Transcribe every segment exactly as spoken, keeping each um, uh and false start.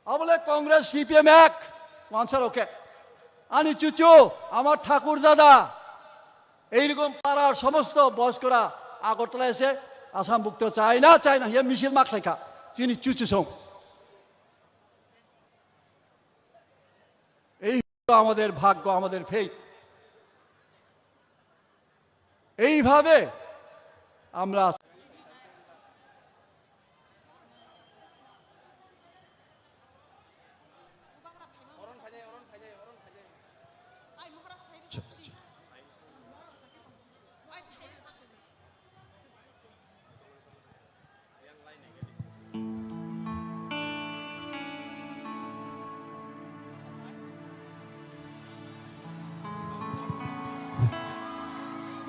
Abole Congress, C P M ek, wansar oke. Ani chuchu, amar thakur dada, এইরকম পাড়ার সমস্ত বয়স্করা আগরতলা এসে আসাম মুক্ত চায় না, চায় না, ইয়ে মিছিল মাখলাইখা, চিনি চুচু সং। এই হলো আমাদের ভাগ্য, আমাদের ফেট। এইভাবে আমরা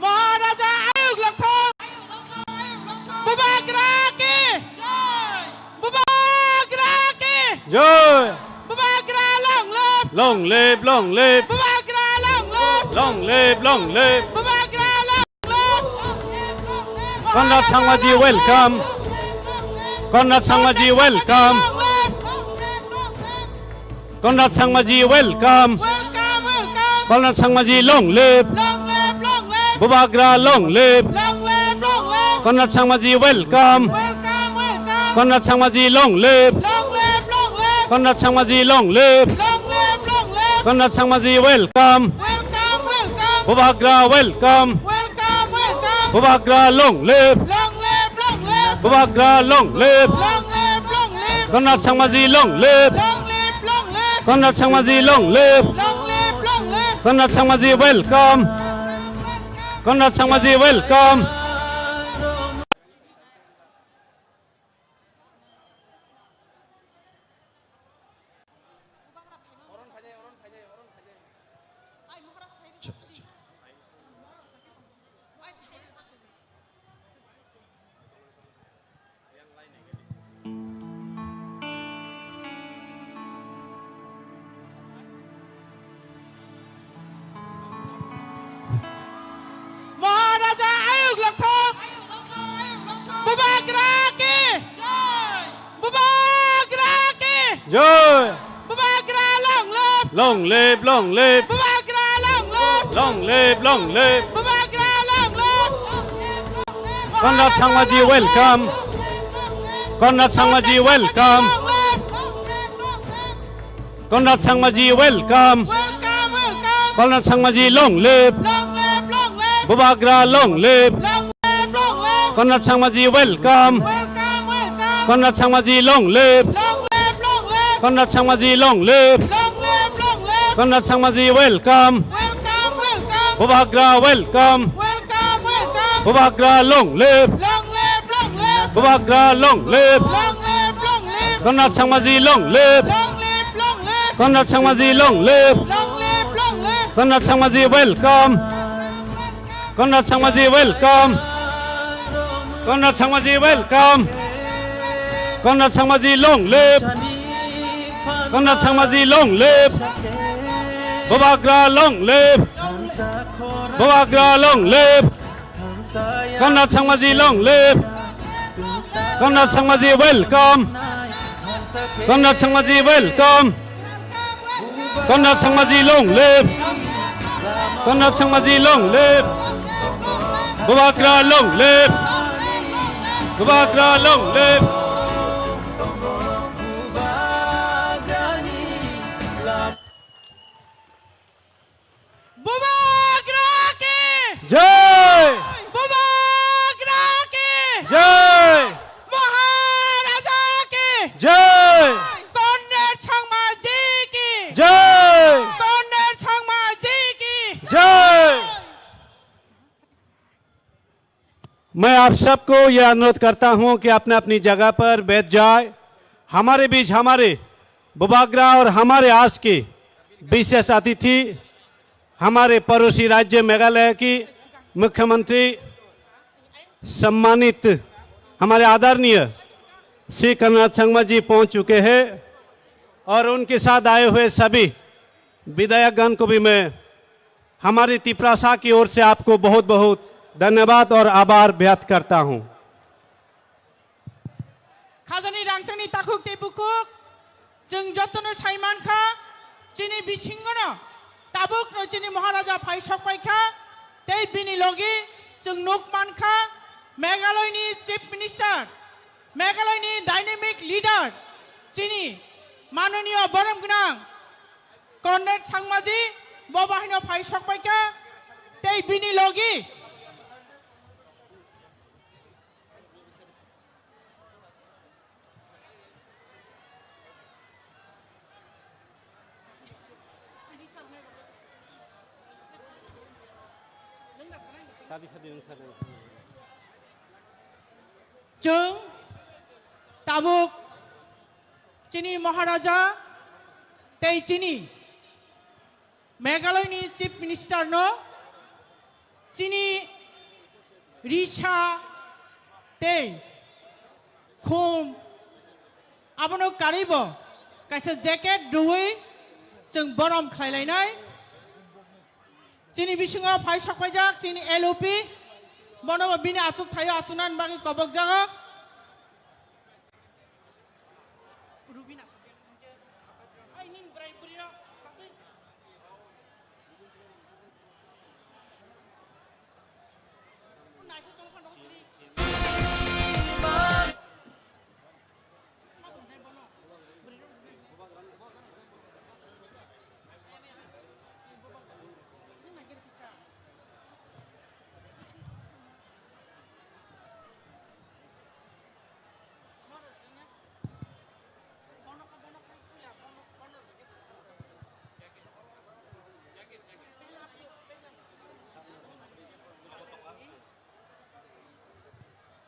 Maharaja Ayuk Longthong. Bubagra ki. Bubagra ki. Joy. Bubagra long live. Long live, long live. Bubagra long live. Long live, long live. Bubagra long live. Conrad Sangma ji, welcome. Conrad Sangma ji, welcome. Conrad Sangma ji, welcome. Welcome, welcome. Conrad Sangma ji, long live. Long live, long live. Bubagra, long live. Long live, long live. Conrad Sangma ji, welcome. Welcome, welcome. Conrad Sangma ji, long live. Long live, long live. Conrad Sangma ji, long live. Long live, long live. Conrad Sangma ji, welcome. Welcome, welcome. Bubagra, welcome. Welcome, welcome. Bubagra, long live. Long live, long live. Bubagra, long live. Long live, long live. Conrad Sangma ji, long live. Long live, long live. Conrad Sangma ji, long live. Long live, long live. Conrad Sangma ji, welcome. Conrad Sangma ji, welcome. Maharaja Ayuk Longthong. Bubagra ki. Bubagra ki. Joy. Bubagra long live. Long live, long live. Bubagra long live. Long live, long live. Bubagra long live. Conrad Sangma ji, welcome. Conrad Sangma ji, welcome. Conrad Sangma ji, welcome. Welcome, welcome. Conrad Sangma ji, long live. Long live, long live. Bubagra, long live. Long live, long live. Conrad Sangma ji, welcome. Welcome, welcome. Conrad Sangma ji, long live. Long live, long live. Conrad Sangma ji, long live. Long live, long live. Conrad Sangma ji, welcome. Welcome, welcome. Bubagra, welcome. Welcome, welcome. Bubagra, long live. Long live, long live. Bubagra, long live. Long live, long live. Conrad Sangma ji, long live. Long live, long live. Conrad Sangma ji, long live. Long live, long live. Conrad Sangma ji, welcome. Conrad Sangma ji, welcome. Conrad Sangma ji, welcome. Conrad Sangma ji, long live. Conrad Sangma ji, long live. Bubagra, long live. Bubagra, long live. Conrad Sangma ji, long live. Conrad Sangma ji, welcome. Conrad Sangma ji, welcome. Conrad Sangma ji, long live. Conrad Sangma ji, long live. Bubagra, long live. Bubagra, long live. Bubagra ki! Jai! Bubagra ki! Jai! Maharaja ki! Jai! Conrad Sangma ji ki! Jai! Conrad Sangma ji ki! Jai! मैं आप सबको यह अनुरोध करता हूं कि अपने अपनी जगह पर बैठ जाए। हमारे बीच हमारे बुबाग्रा और हमारे आज के विशेष अतिथि हमारे पड़ोसी राज्य मेघालय की मुख्यमंत्री सम्मानित हमारे आदरणीय श्री कन्हैया संगमा जी पहुंच चुके हैं और उनके साथ आए हुए सभी विधायकगण को भी मैं हमारी तिपरासा की ओर से आपको बहुत बहुत धन्यवाद और आभार व्यक्त करता हूं। Khajani rangchakni takhuk tei bukhuk, Chwng jotono sai mankha, chini bisingono tabukno chini Maharaja phai sokpaikha, tei bini logi chwng nuk mankha Meghalayani Chief Minister, Meghalayani dynamic leader, chini manoniyo borom gwnang Conrad Sangmaji, bo bahaino phai sokpaikha, tei bini logi Chwng tabuk chini Maharaja tei chini Meghalayani Chief Minister no chini risa tei khum abono karwibo kaisa jacket rwui chwng borom khlailainai. Chini bisingo phai sokpaijak chini L O P, bono bo bini achuk thaio achuknani bagwi kobokjago. Rubina. Ai, nini bwrai bwrwi rok, pachi. Naisa chong phano sri. Sabun dai bono. Bwrwi rok. Sing nagir kisa.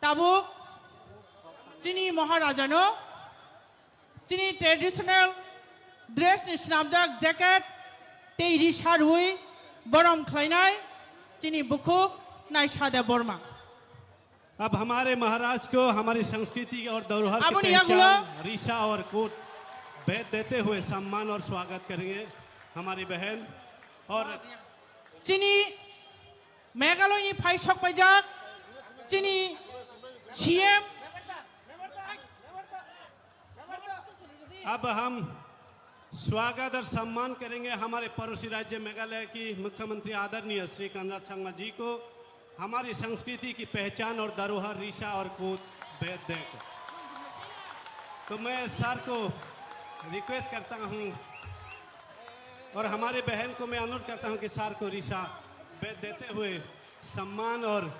Tabuk chini Maharajano chini traditional dress ni swnamjak jacket tei risa rwi borom khlainai chini bukhuk Naisa Debbarma. अब हमारे महाराज को हमारी संस्कृति और धरोहर की Aboni yagulo पहचान, रिसा और कोट भेद देते हुए सम्मान और स्वागत करेंगे हमारी बहन और chini Meghalaya ni phai sokpaijak chini C M. अब हम स्वागत और सम्मान करेंगे हमारे पड़ोसी राज्य मेघालय की मुख्यमंत्री आदरणीय श्री कंराड संगमा जी को, हमारी संस्कृति की पहचान और धरोहर रिसा और कोट भेद देकर। तो मैं सर को रिक्वेस्ट करता हूँ और हमारे बहन को मैं अनुरोध करता हूँ कि सर को रिसा भेद देते हुए सम्मान और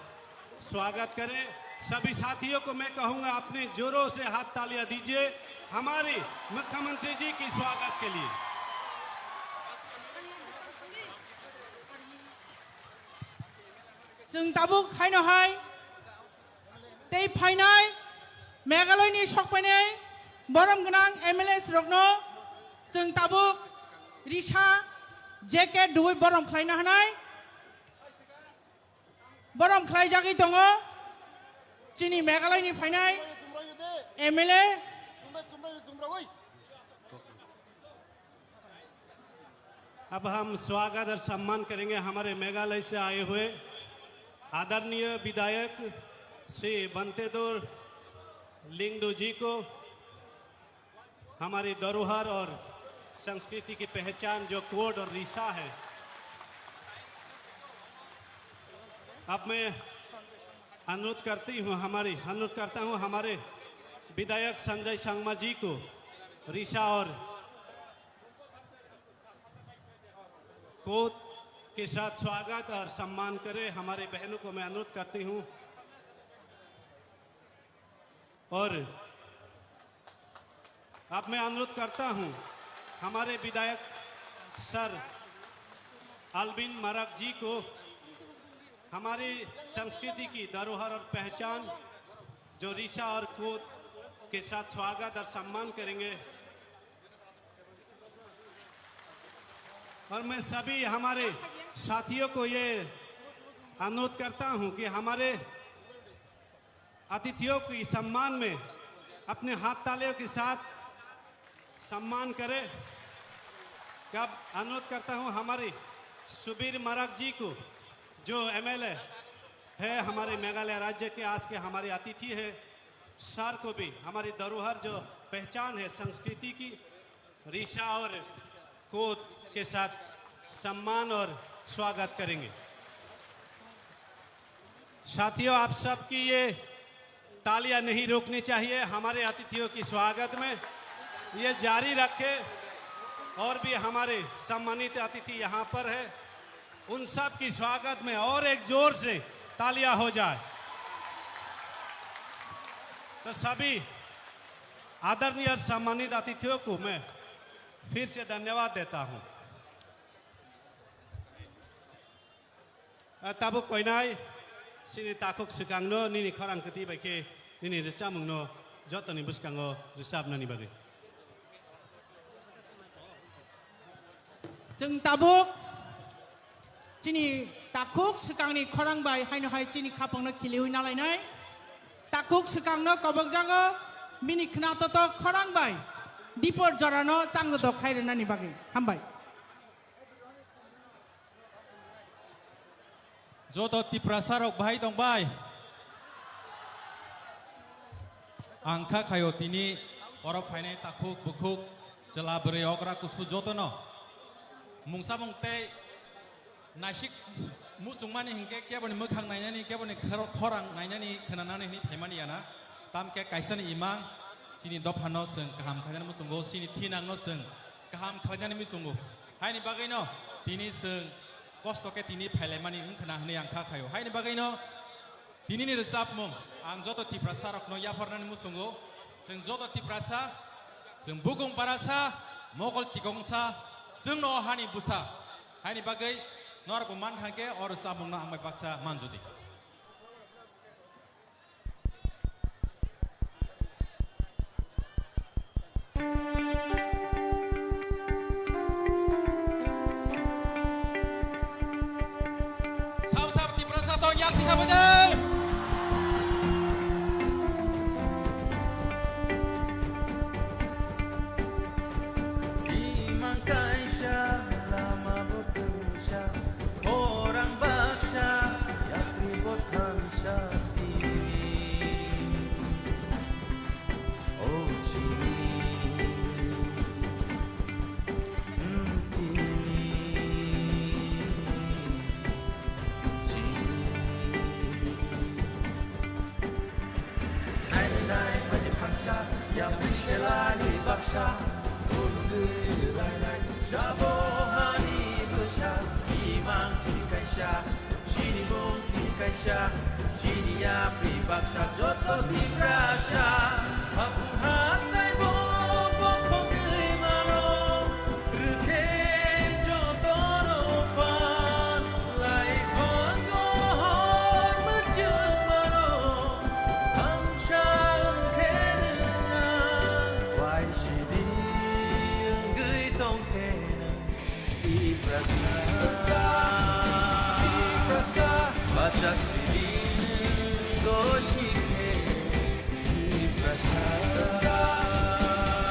स्वागत करें। सभी साथियों को मैं कहूंगा, अपने जोरों से हाथ तालियां दीजिए हमारी मुख्यमंत्री जी की स्वागत के लिए। Chwng tabuk haino hai tei phainai Meghalaya ni sokpainai borom gwnang M L As rokno chwng tabuk risa jacket rwi borom khlaina hanai. Borom khlaijagwi tongo chini Meghalaya ni phainai M L A. अब हम स्वागत और सम्मान करेंगे हमारे मेघालय से आए हुए आदरणीय विधायक श्री बंतेदोर लिंगडो जी को। हमारी धरोहर और संस्कृति की पहचान जो कोड और रिसा है, अब मैं अनुरोध करती हूँ, हमारी अनुरोध करता हूँ हमारे विधायक संजय संगमा जी को रिसा और कोड के साथ स्वागत और सम्मान करें। हमारे बहनों को मैं अनुरोध करती हूँ। और अब मैं अनुरोध करता हूं हमारे विधायक सर अल्विन मरक जी को हमारी संस्कृति की धरोहर और पहचान जो रिसा और कोट के साथ स्वागत और सम्मान करेंगे। और मैं सभी हमारे साथियों को ये अनुरोध करता हूं कि हमारे अतिथियों की सम्मान में अपने हाथ तालियों के साथ सम्मान करें। अब अनुरोध करता हूं हमारे सुबीर मराक जी को, जो M L A है हमारे मेघालय राज्य के, आज के हमारे अतिथि है, सर को भी हमारी धरोहर जो पहचान है संस्कृति की, रिसा और क्रोध के साथ सम्मान और स्वागत करेंगे। साथियों, आप सबकी ये तालियां नहीं रुकनी चाहिए हमारे अतिथियों की स्वागत में, ये जारी रखें। और भी हमारे सम्मानित अतिथि यहाँ पर है, उन सब की स्वागत में और एक जोर से तालियां हो जाए। तो सभी आदरणीय और सम्मानित अतिथियों को मैं फिर से धन्यवाद देता हूं। Ah, tabuk koinai, chini takhuk swkangno nini khorang kwtwi bai khe nini rwchapmungno jotoni bwskango rwchapnani bagwi. Chwng tabuk chini takhuk swkangni khorang bai haino hai chini khapangno khiliwi nalainai. Takhuk swkangno kobokjago bini khwnatotok khorang bai dipor jorano changdodok khai rwnani bagwi. Hambai. Joto Tiprasa rok bahai tong bai? Ang kha khaio tini oro phainai takhuk bukhuk chwla bwrwi okra kusu jotono mungsa mung tei naisik muchungmani hinkhe keboni mwkhang nainani keboni khor-, khorang nainani khwnanani hwnwi phaimani yana. Tamkhe kaisani imang chini dophano chwng kaham khainani muchungo, chini thinangno chwng kaham khlainani muchungo. Haini bagwino tini chwng kosto khe tini phailaimani wngkhwna hwnwi ang kha khaio. Haini bagwino tinini rwchapmung ang joto Tiprasa rokno yapharnani muchungo. Chwng joto Tiprasa, chwng bukung barasa, mokol chikongsa, chwngno o hani bwsa. Haini bagwi norokbo mankha khe o rwchapmungno ang bai baksa manjodi. Sabo sabo Tiprasa tong yak tisa bwdai. Imang kaisa lama bo twisa, khorang baksa, yapri bo thansa tini. O chini, mm, tini, chini. Nainai nainai phansa, yapri selai baksa, phunugwi lainai, jabo hani bwsa, imang chini kaisa, chini mung chini kaisa, chini yapri baksa, joto Tiprasa. Haphung hathai bo bokhogwi mano, rwkhe jotono phan, lai phango hor mwchwng mano, thansa wngkhe nwng ang, bai sidi wngwi tongkhe nwng. Tiprasa, Tiprasa, bacha sidi gosi khe. Tiprasa,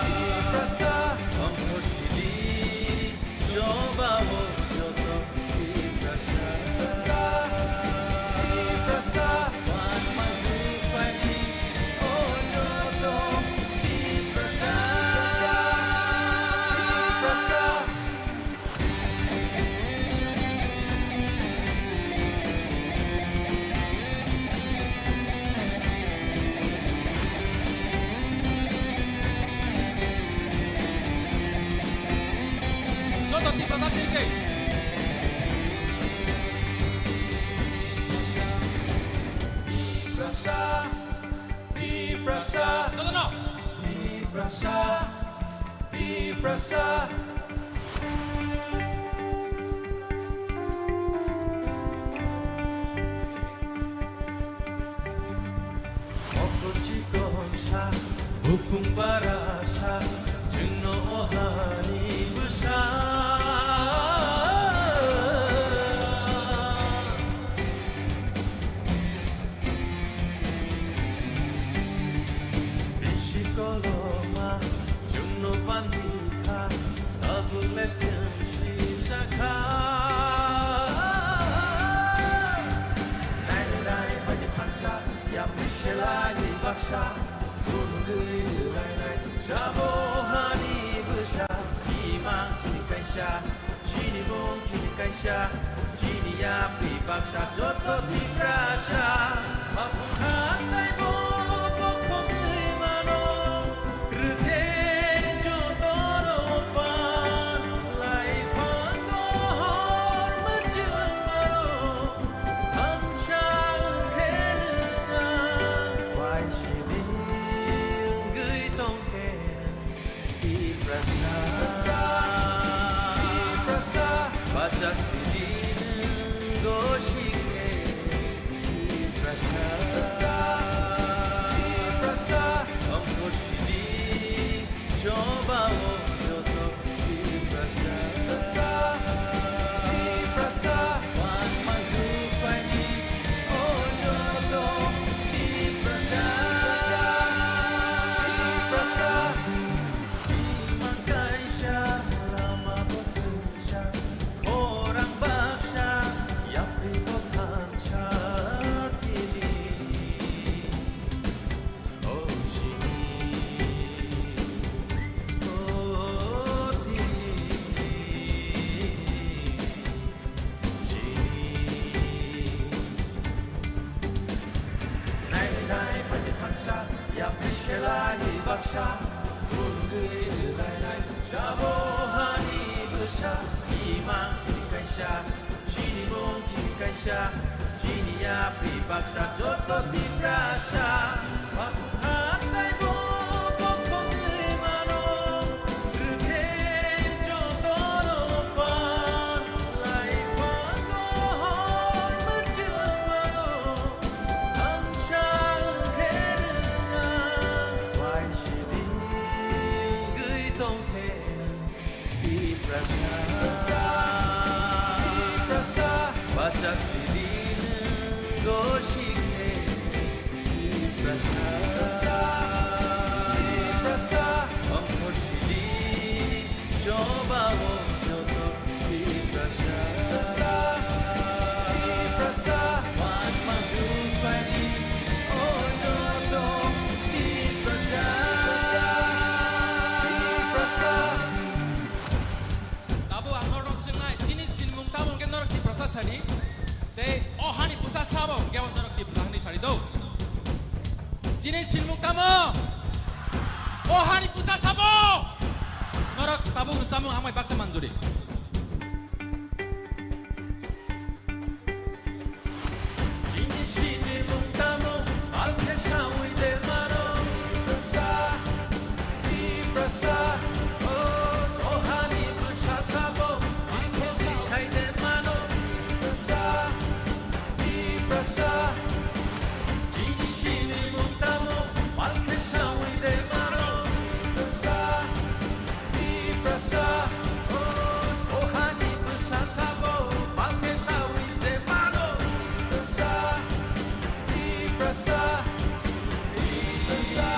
Tiprasa, ongkho sidi, choba o joto Tiprasa, Tiprasa, wan manju phaidi, o joto Tiprasa, Tiprasa. Joto Tiprasa sirkhe. Tiprasa, Tiprasa. Jotono. Tiprasa, Tiprasa. Mokol chikonsa, bukung barasa, chwngno o hani bwsa. Bisi koloma chwngno pandi kha, tabuk le chwng sijak kha. Nainai nainai phaidi thansa, yapri selai baksa, phunugwi rwlainai, jabo Chini mung chini kaisa, chini yapri baksa joto Tiprasa. Mapung hatai bo bokhogwi mano, rwkhe jotono phan, laiphango hor mwchwng mano, thansa wngkhe nwng ang, phai sidi wngwi tongkhe nwng. Tiprasa, Tiprasa, bacha sidi nwng gosikhe. Tiprasa, Tiprasa, ongkho sidi, choba o joto. Tiprasa, Tiprasa, wan manju phaidi, o joto. Tiprasa, Tiprasa. Imang kaisa lama bo twisa, khorang baksa yapri bo thansa tini. O chini, o tini. Nainai nainai phaidi thansa, yapri selai baksa, phunugwi rwlainai, sabo hani bwsa, imang chini kaisa, chini mung chini kaisa, chini yapri baksa, joto Tiprasa. Mapung hatai bo bokhogwi mano, rwkhe jotono phan, laiphango hor mwchwng mano, thansa wngkhe nwng ang, phai sidi wngwi tongkhe nwng. Tiprasa, Tiprasa, bacha sidi nwng gosikhe. Tiprasa, Tiprasa, ongkho sidi, choba o joto. Tiprasa, Tiprasa, wan manju phaidi, o joto. Tiprasa, Tiprasa. Tabuk ang norok swngnai, chini sinimung tamo hwnkhe norok Tiprasa sadi? Tei o hani bwsa sabo hwnkhe bo norok Tiprasa hwnwi sadi do? Chini sinimung tamo? O hani bwsa sabo? Norok tabuk rwchapmung ang bai baksa manjuri. Chini sinimung tamo, alkhe sawi de mano. Tiprasa, Tiprasa, o, o hani bwsa sabo, alkhe sai de mano. Tiprasa, Tiprasa, chini sinimung tamo, alkhe sawi de mano. Tiprasa, Tiprasa, o, o hani bwsa sabo, balkhe sawi de mano. Tiprasa, Tiprasa, Tiprasa,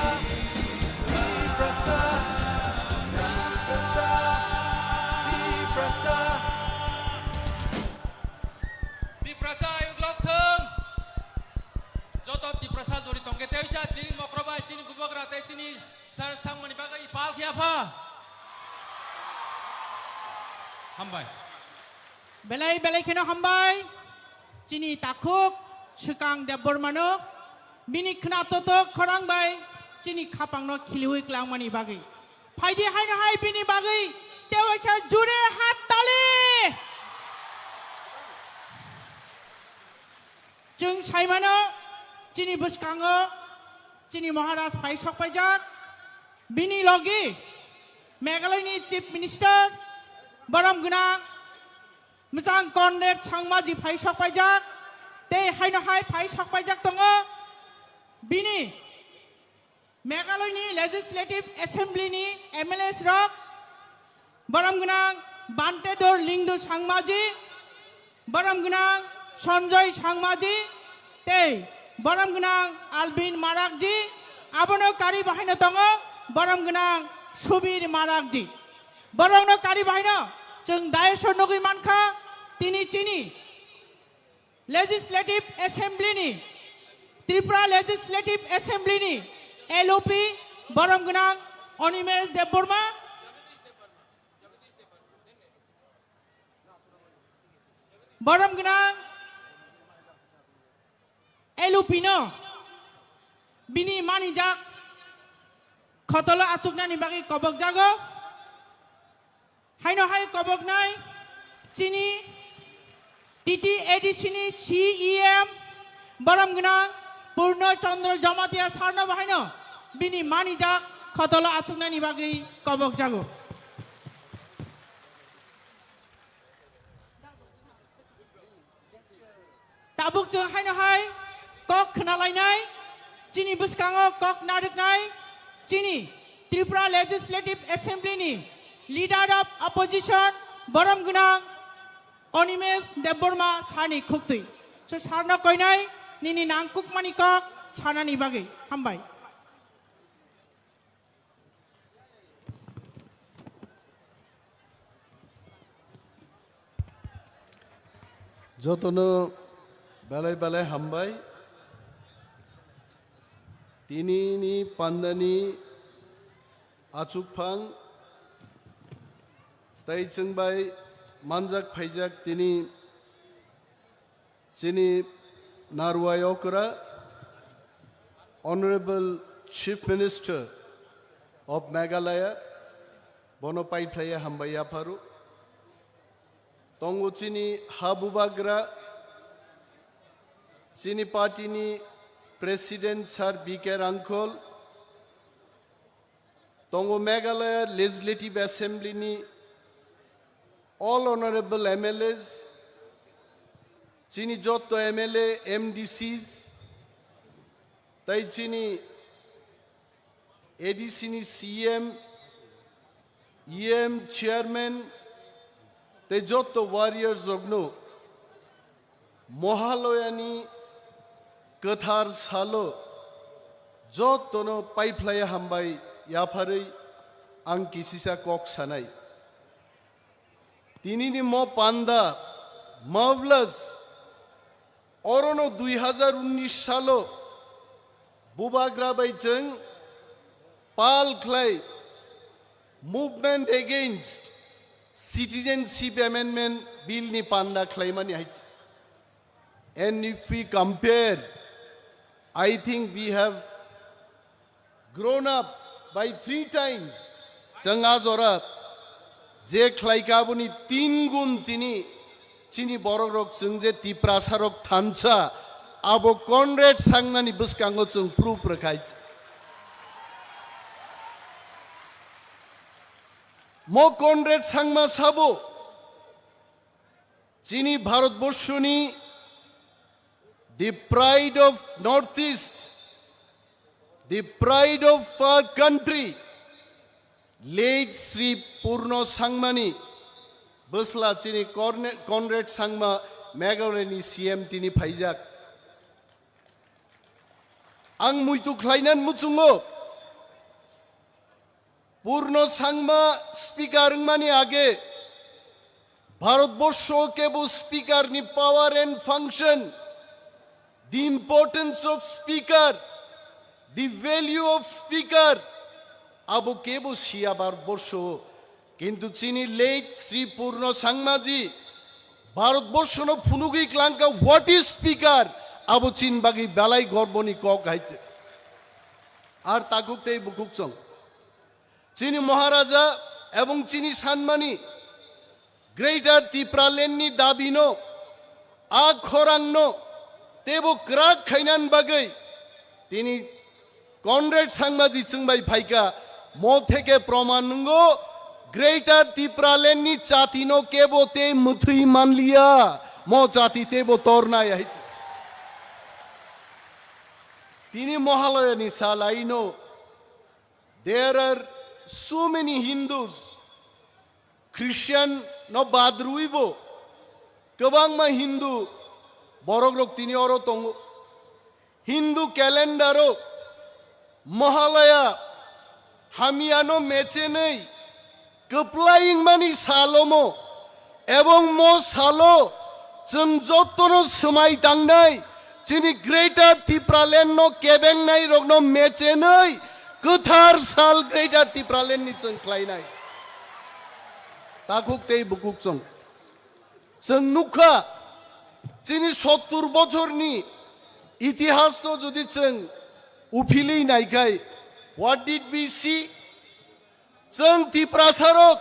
Tiprasa, Tiprasa. Tiprasa ayuk lok thung. Joto Tiprasa jori tongkhe tei cha chini mokro bai, chini bubagra tei chini Sir, sangmani bagwi pal khe apha. Hambai. Belai belai kheno hambai. Chini takhuk Swkang Debbarmano bini khna totok khorang bai chini khapangno khiliwi klangmani bagwi. Phaidi haino hai bini bagwi tewaisa jure hat tali. Chwng saimano chini bwskango chini Maharaj phai sokpaijak, bini logi Meghalaya ni Chief Minister borom gwnang Mwchang Conrad Sangmaji phai sokpaijak, tei haino hai phai sokpaijak tongo bini Meghalaya ni Legislative Assembly ni M L As rok, borom gwnang Bantedor Lingdu Sangmaji, borom gwnang Sanjoy Sangmaji, tei borom gwnang Albin Marakji, abono kari bahaino tongo borom gwnang Subir Marakji. Borokno kari bahaino chwng dais o nugwi mankha, tini chini Legislative Assembly ni, Tripura Legislative Assembly ni L O P borom gwnang Animesh Debbarma, Borom gwnang L U P no bini manijak khotolo achuknani bagwi kobok jago. Haino hai koboknai chini T T A D C ni C E M borom gwnang Purno Chandra Jamatia sarno bo haino bini manijak khotolo achuknani bagwi kobok jago. Tabuk chwng haino hai kok khwnalainai, chini bwskango kok narwknai, chini Tripura Legislative Assembly ni Leader of Opposition borom gwnang Animesh Debbarma sarni khuktwi. So sarno koinai nini nangkukmani kok sanani bagwi. Hambai. Jotono belai belai hambai. Tinini pandani achukphang tei chwngbai manjak phaijak tini chini narwai okra, Honorable Chief Minister of Meghalaya, bono paiphlaiya hambai yapharu. Tongo chini ha bubagra, chini party ni President Sir B K Rangkhol, tongo Meghalaya Legislative Assembly ni all honorable M L As, chini jotto M L A, M D Cs, tai chini A D C ni C M, E M, Chairman, tei jotto warriors rokno Mohaloyani kwthar salo jottono paiphlaiya hambai yapharwi ang kisisa kok sanai. Tinini mo panda, marvelous, orono dui hazar unnish salo bubagra bai chwng pal khlai Movement Against Citizenship Amendment Bill ni panda khlaimani hai. And if we compare, I think we have grown up by three times. Chwng a jora je khlaika aboni tin gun tini chini borok rok chwng je Tiprasa rok thansa abo Conrad Sangmani bwskango chwng proof rwkhai. Mo Conrad Sangma sabo chini Bharatborshoni the pride of Northeast, the pride of our country, late Sri Purno Sangmani bwsla chini Corne-, Conrad Sangma Meghalayani C M tini phaijak. Ang muitu khlainan muchungo. Purno Sangma speaker wngmani age Bharatborsho kebo speaker ni power and function, the importance of speaker, the value of speaker, abo kebo siya Bharatborsho. Kintu chini late Sri Purno Sangmaji Bharatborshono phunugwi klangka what is speaker, abo chin bagwi belai gorboni kok hai. Ar takhuk tei bukhuk chwng. Chini Maharaja ebong chini sanmani Greater Tipraland ni dabino, a khorangno teibo kwrak khainan bagwi tini Conrad Sangmaji chwngbai phaika, mo theke proman nungo Greater Tipraland ni chati no kebo tei mwthwi manliya, mo chati teibo tornai hai. Tini Mahalaya ni salai no, there are so many Hindus, Christian no bad rwibo kwbangma Hindu borok rok tini oro tongo. Hindu calendar o Mahalaya hamyano mechenwi kwplai wngmani salomo ebong mo salo chwng jottono swmai tangnai chini Greater Tipraland no kebengnai rokno mechenwi kwthar sal Greater Tipraland ni chwng khlainai. Takhuk tei bukhuk chwng. Chwng nukha, Chini sottur bochorni itihasno jodi chwng uphilwi naikhai, what did we see? Chwng Tiprasarok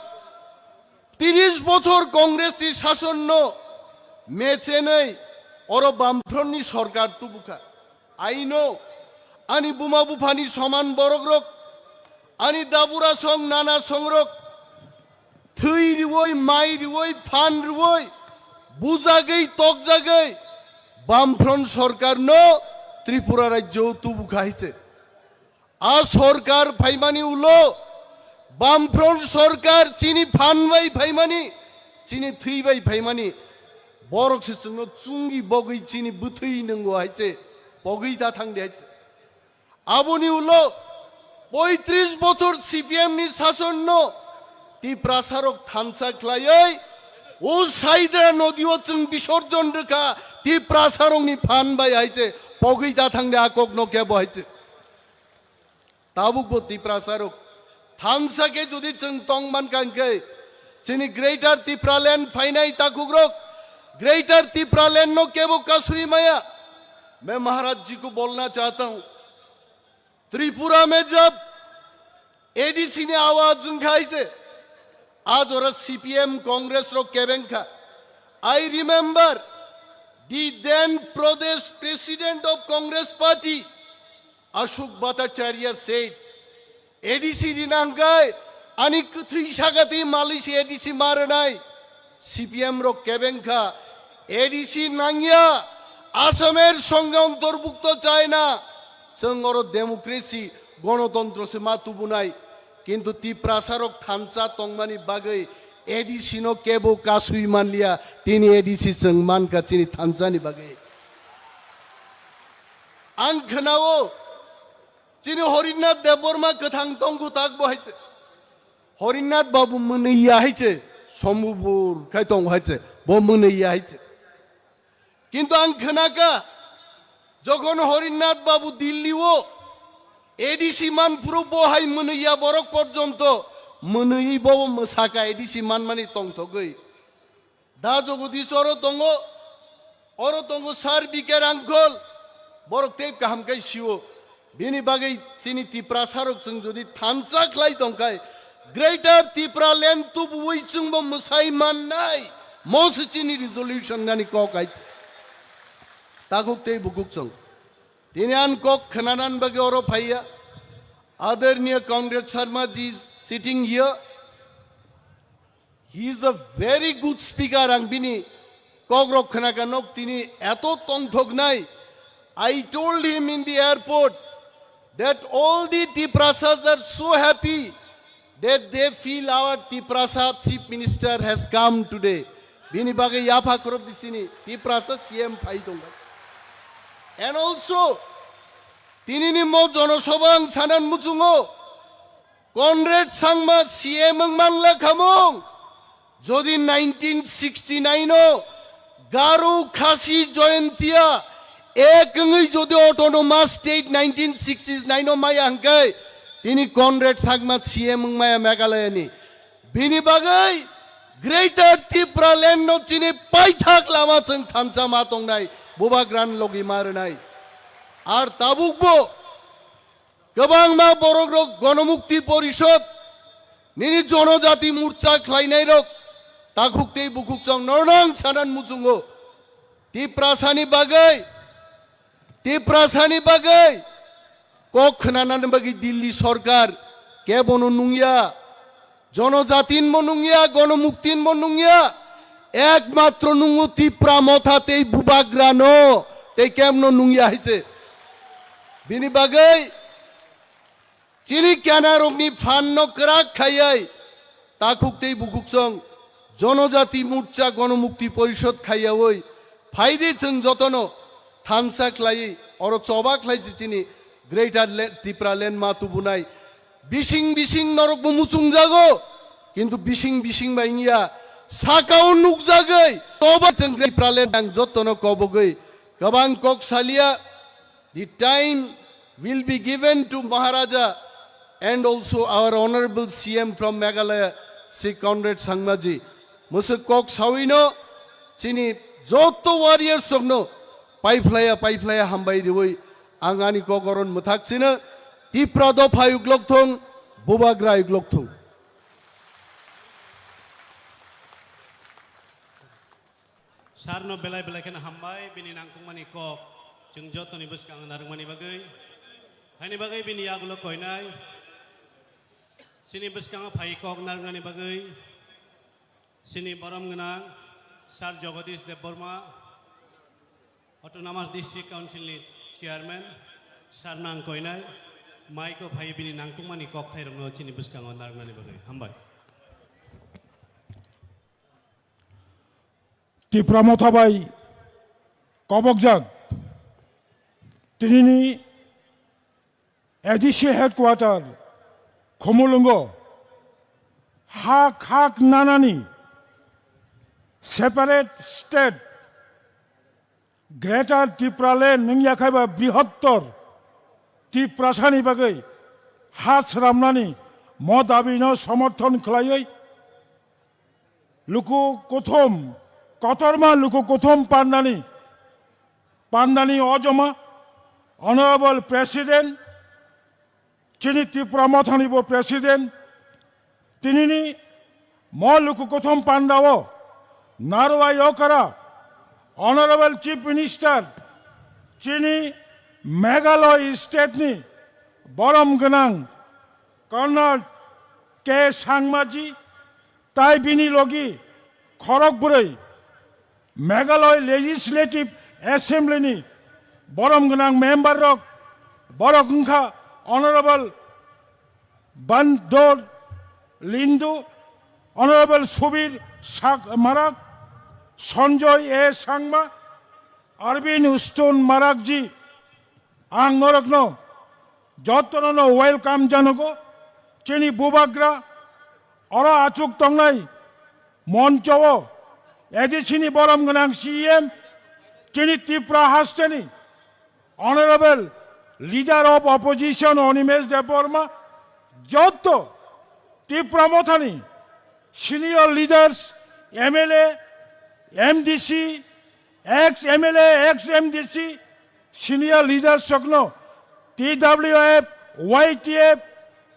tiris bochor Congressni sasonno mechenwi oro Bamfrontni sorkar tubukha. I know, ani buma buphani soman borokrok, ani dabura song nana songrok, thwi riwoi, mai riwoi, phan riwoi, bujagwi, tokjagwi, Bamfront sorkarno Tripura rajyo tubukha hai se. A sorkar phaimani ulo, Bamfront sorkar chini phan bai phaimani, chini thwi bai phaimani, borok se chwngno chungi bogwi chini bwthwi nwngo hai se, pogwi ta thangdi hai se. Aboni ulo poitris bochor C P M ni sasonno Tiprasarok thansa khlaiwi o Saidra nodio chwng bisorjon rwkha Tiprasarokni phan bai hai se pogwi ta thangdi a kokno kebo hai se. Tabukbo Tiprasarok thansa khe jodi chwng tong mankha hwnkhe chini Greater Tipraland phainai takhukrok Greater Tipraland no kebo kasui maya. मैं महाराज जी को बोलना चाहता हूँ, त्रिपुरा में जब A D C ni awaj wngkha hai se, a jora C P M Congress rok kebeng kha. I remember the then Pradesh President of Congress Party, Ashok Bhattacharya said, A D C rina hwnkhe ani kwthwi sakati malwi se A D C ma rwnai. C P M rok kebeng kha, A D C nangya, Asamer songe ontorbukto chai na, chwng oro democracy, gonotontro se ma tubunai, kintu Tiprasarok thansa tongmani bagwi A D C no kebo kasui manliya, tini A D C chwng mankha chini thansani bagwi. Ang khwnao, chini Horinath Debbarma kwthang tongkhu tak bo hai se. Horinath Babu mwnwi ya hai se, sombubur khai tong hai se, bo mwnwi ya hai se. Kintu ang khwnakha, jokhon Horinath Babu Dilli o A D C man phuru bo hai mwnwi ya borok porjonto mwnwi bo mwsakha A D C manmani tongthogwi. Da Jagadish oro tongo, oro tongo Sir B K Rangkhol, borok tei kaham khe sio. Bini bagwi chini Tiprasarok chwng jodi thansa khlai tongkhai, Greater Tipraland tubuwi chwngbo mwsai mannai. Mo se chini resolution nani kok hai. Takhuk tei bukhuk chwng. Tini an kok khwnanan bagwi oro phaiya. Adarniya Comrade Sharma ji is sitting here. He is a very good speaker, ang bini kokrok khwnakha nok tini eto tongthoknai. I told him in the airport that all the Tiprasas are so happy that they feel our Tiprasa Chief Minister has come today. Bini bagwi yapha khorop di chini Tiprasa C M phai tongkha. And also, tini ni mo jonosabha ang sanan muchungo, Conrad Sangma C M wng manla khamung. Jodi nineteen sixty-nine o Garo Khasi Jaintia ek wngwi jodi autonomous state nineteen sixty-nine o maya hwnkhe, tini Conrad Sangma C M wng maya Meghalaya ni. Bini bagwi Greater Tipraland no chini paithak lama chwng thansa ma tongnai, bubagra ni logi ma rwnai. Ar tabukbo kwbangma borokrok Gonomukti Porishod, nini Jonojati Morcha khlainairok, takhuk tei bukhuk chwng nornang sanan muchungo. Tiprasani bagwi, Tiprasani bagwi kok khwnanani bagwi Delhi sorkar kebono nungya. Jonojatin mo nungya, Gonomuktin mo nungya, ekmatro nungo Tipra Motha tei Bubagra no, tei kemno nungya hai se. Bini bagwi chini kenarokni phan no kwrak khaiwi takhuk tei bukhuk chwng Jonojati Morcha Gonomukti Porishod khaiyawi phaidi chwng jotono thansa khlaiwi oro choba khlai se chini Greater Le-, Tipraland ma tubunai. Bising bising norok bo muchung jago, kintu bising bising bai wngya, sakao nukjagwi, toba chwng Tipraland ang jotono kobogwi kwbang kok salia. The time will be given to Maharaja and also our honorable C M from Meghalaya, Shri Conrad Sangmaji. Mwswk kok sawino chini Joto warriors rokno paiphlaiya paiphlaiya hambai riwi ang ani kok oron mwthak chino. Tipra dopha uklok thung, bubagra uklok thung. Sarno belai belai kheno hambai bini nangkukmani kok chwng jotoni bwskango narwkmani bagwi. Haini bagwi bini yagulo koinai chini bwskango phai kok narwknani bagwi chini borom gwnang Sir Jagadish Debbarma, Autonomous District Council ni Chairman, Sir nang koinai, maiko phai bini nangkukmani kok thairokno chini bwskango narwknani bagwi. Hambai. Tipra Motha bai kobokjak tinini A D C headquarter Khumulwngo hak hak nanani separate state Greater Tipraland wngya khaiba brihottor Tiprasani bagwi ha sramnani mo dabino somorthon khlaiwi luku kuthum, kotorma luku kuthum pandani, pandani ojoma, Honorable President, chini Tipra Mothani bo President, tinini mo luku kuthum pandao, Narwai Okara, Honorable Chief Minister, chini Meghalaya State ni borom gwnang Conrad K Sangmaji, tai bini logi khorok bwrwi Meghalaya Legislative Assembly ni borom gwnang member rok, borok wngkha Honorable Bandor Lindu, Honorable Subir Sak-, Marak, Sanjoy A Sangma, Arvind Ustun Marakji, ang norokno jotono no welcome janogo. Chini bubagra oro achuk tongnai moncho o A D C ni borom gwnang C E M, chini Tripura hasteni Honorable Leader of Opposition Animesh Debbarma, joto Tipra Mothani senior leaders, M L A, M D C, ex M L A, ex M D C, senior leaders rokno T W F, Y T F,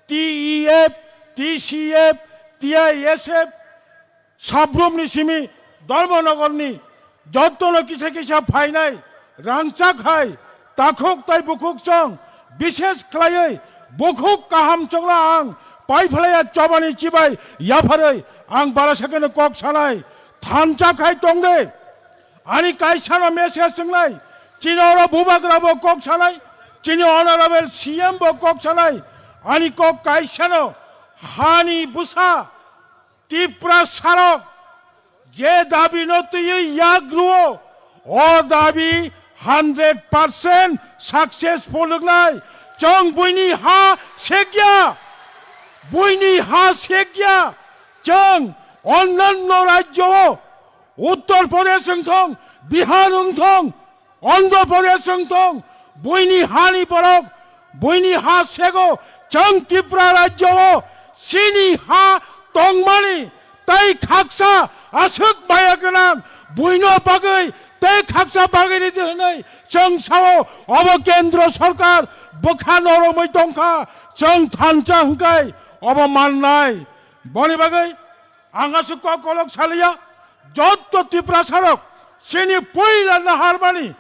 T E F, T C F, T I S F, Sabrumni simi Dharmanagarni jotono kisa kisa phainai rangchak hai takhuk tai bukhuk chong, bishes khlaiwi bukhuk kaham chongno ang paiphlaiya chobani chibai yapharwi ang bara sakeno kok sanai thansa khai tongde. Ani kaisano message swngnai, chini oro bubagra bo kok sanai, chini honorable C M bo kok sanai, ani kok kaisano hani bwsa Tipra sarok je dabi no twiwi yak ruo, o dabi hundred percent successful wngnai. Chwng buini ha sekya, buini ha sekya. Chwng onnanno rajyo o Uttar Pradesh wng thong, Bihar wng thong, Andhra Pradesh wng thong, buini hani borok, buini ha sego, chwng Tripura rajyo o chini ha tongmani tei khaksa aswk maya gwnang buino bagwi tei khaksa bagwi ridi hwnwi chwng sao, obo kendro sorkar bwkha noromwi tongkha, chwng thansa hwnkhe obo mannai. Boni bagwi ang aswk kok kolok saliya, jotto Tiprasarok chini puila naharmani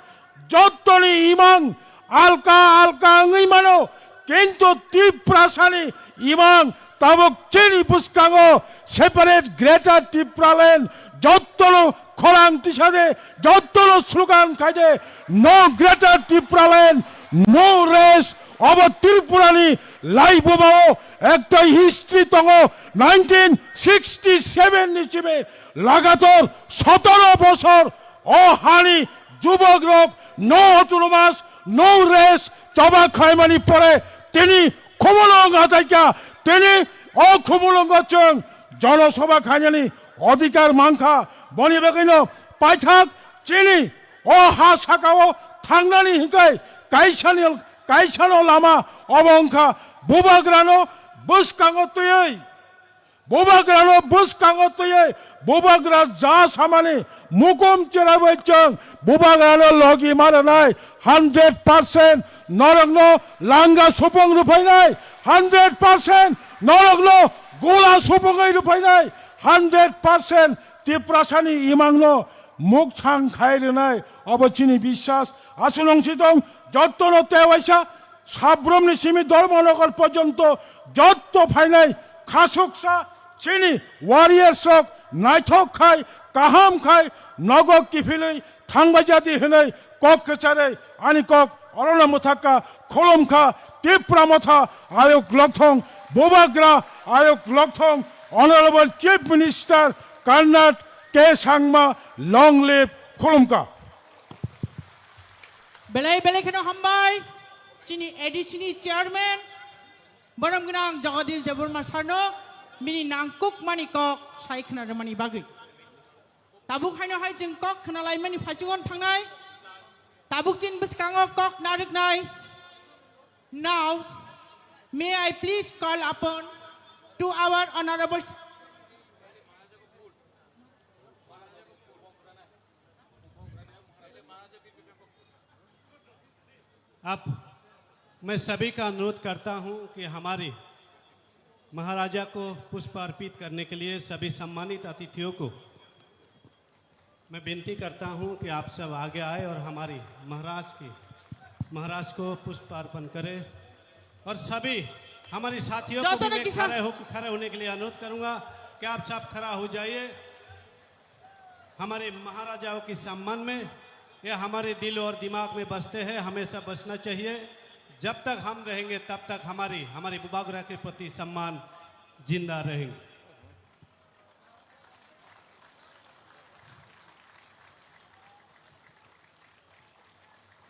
jottoni imang alka alka wngwi mano, kintu Tiprasani imang tabuk chini bwskango separate Greater Tipraland jottono khorang tisade, jottono slogan khaide, "No Greater Tipraland, no rest." Obo Tripurani laibumao ekta history tongo, nineteen sixty seven ni sibe lagator sotoro bosor o hani jubok rok no autonomous, no rest choba khlaimani pore tini Khumulwng achaikha, tini o Khumulwngo chwng jonosobha khainani odhikar mankha. Boni bagwino paithak chini o ha sakao thangnani hwnkhe kaisani, kaisano lama obo wngkha bubagrano bwskango twiwi Bubagrano bwskango twiwi bubagra ja samani mukum cherabai chwng bubagrano logi ma rwnai hundred percent norokno langa supung rwphainai, hundred percent norokno gola supungwi rwphainai, hundred percent Tiprasani imangno mukchang khai rwnai. Obo chini biswas. Aswk nung si tong, jottono tewaisa Sabrumni simi Dharmanagar porjonto jotto phainai khasuksa chini warriors rok naithok khai, kaham khai, nogo kiphilwi thangbai jadi hwnwi kok kwcharwi ani kok orono mwthakha, khulumkha Tipra Motha Ayok Lokthong, Bubagra Ayok Lokthong, Honorable Chief Minister Conrad K Sangma, long live, khulumkha. Belai belai kheno hambai chini A D C ni chairman borom gwnang Jagadish Debbarma sarno bini nangkukmani kok sai khna rwmani bagwi. Tabuk haino hai chwng kok khna laimani phaichungo thangnai. Tabuk chini bwskango kok narwknai. Now, may I please call upon to our honorable अब मैं सभी का अनुरोध करता हूं कि हमारे महाराजा को पुष्प अर्पित करने के लिए सभी सम्मानित अतिथियों को मैं विनती करता हूं कि आप सब आगे आए और हमारी महाराज की, महाराज को पुष्प अर्पण करें। और सभी हमारी साथियों को भी मैं खड़े हो, खड़े होने के लिए अनुरोध करूंगा कि आप सब खड़ा हो जाइए। हमारे महाराजाओं के सम्मान में ये हमारे दिल और दिमाग में बसते हैं, हमेशा बसना चाहिए। जब तक हम रहेंगे, तब तक हमारी, हमारे बुबागरा के प्रति सम्मान जिंदा रहेंगे।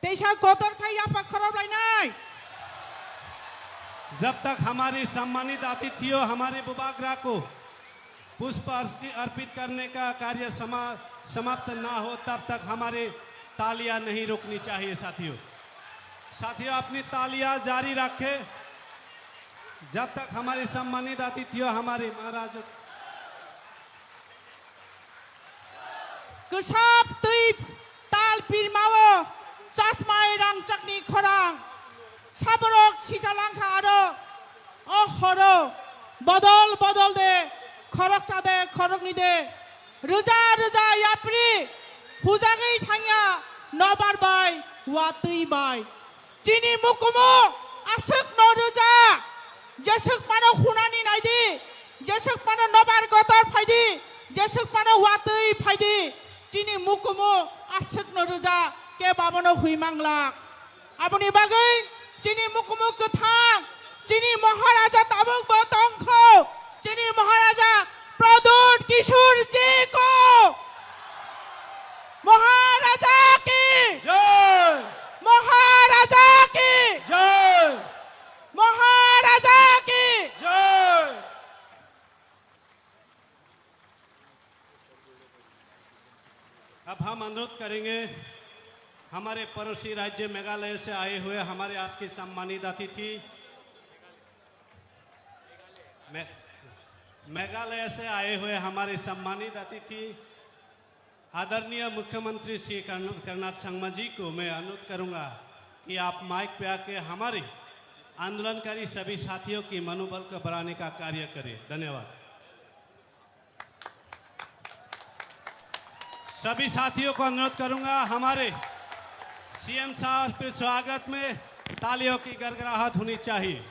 Teisa kotor khai yapha khorok lainai. जब तक हमारे सम्मानित अतिथियों हमारे बुबागरा को पुष्प अर्पि-, अर्पित करने का कार्य समा-, समाप्त ना हो, तब तक हमारी तालियां नहीं रुकनी चाहिए साथियों। साथियों, अपनी तालियां जारी रखें, जब तक हमारे सम्मानित अतिथियों, हमारे महाराज Kwsap twi tal pirmao chasmai rangchakni khorang. Saborok sijalangkha aro o horo bodol bodol de, khoroksa de, khorokni de, rwja rwja yapri hujagwi thangya nobar bai, watwi bai. Chini mukumu aswk no rwja, jeswk phano khunani naidi, jeswk phano nobar gotor phaidi, jeswk phano watwi phaidi, chini mukumu aswk no rwja, kebo abono hui manglak. Aboni bagwi chini mukumu kwthang, chini Maharaja tabuk bo tongkho, chini Maharaja Pradyut Kishore ji ko Maharaja ki Jai! Maharaja ki Jai! Maharaja ki Jai! अब हम अनुरोध करेंगे हमारे पड़ोसी राज्य मेघालय से आए हुए हमारे आज के सम्मानित अतिथि, मे-, मेघालय से आए हुए हमारे सम्मानित अतिथि आदरणीय मुख्यमंत्री श्री कर्ण-, कन्हैया नाथ शर्मा जी को मैं अनुरोध करूंगा कि आप माइक पे आके हमारे आंदोलनकारी सभी साथियों की मनोबल को बढ़ाने का कार्य करें। धन्यवाद। सभी साथियों को अनुरोध करूंगा, हमारे सीएम साहब के स्वागत में तालियों की गड़गड़ाहट होनी चाहिए।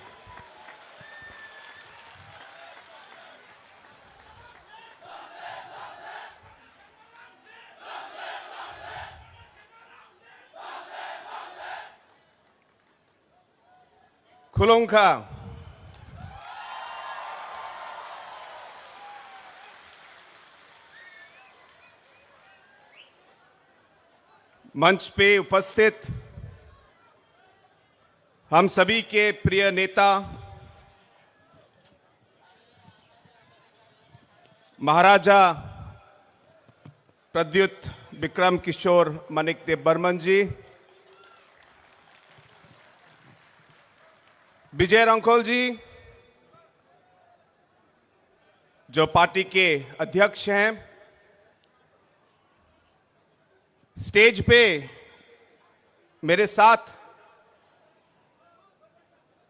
खुलुमखा। मंच पे उपस्थित हम सभी के प्रिय नेता महाराजा प्रद्युत विक्रम किशोर मानिक देव बर्मन जी, विजय रंखोल जी, जो पार्टी के अध्यक्ष हैं, स्टेज पे मेरे साथ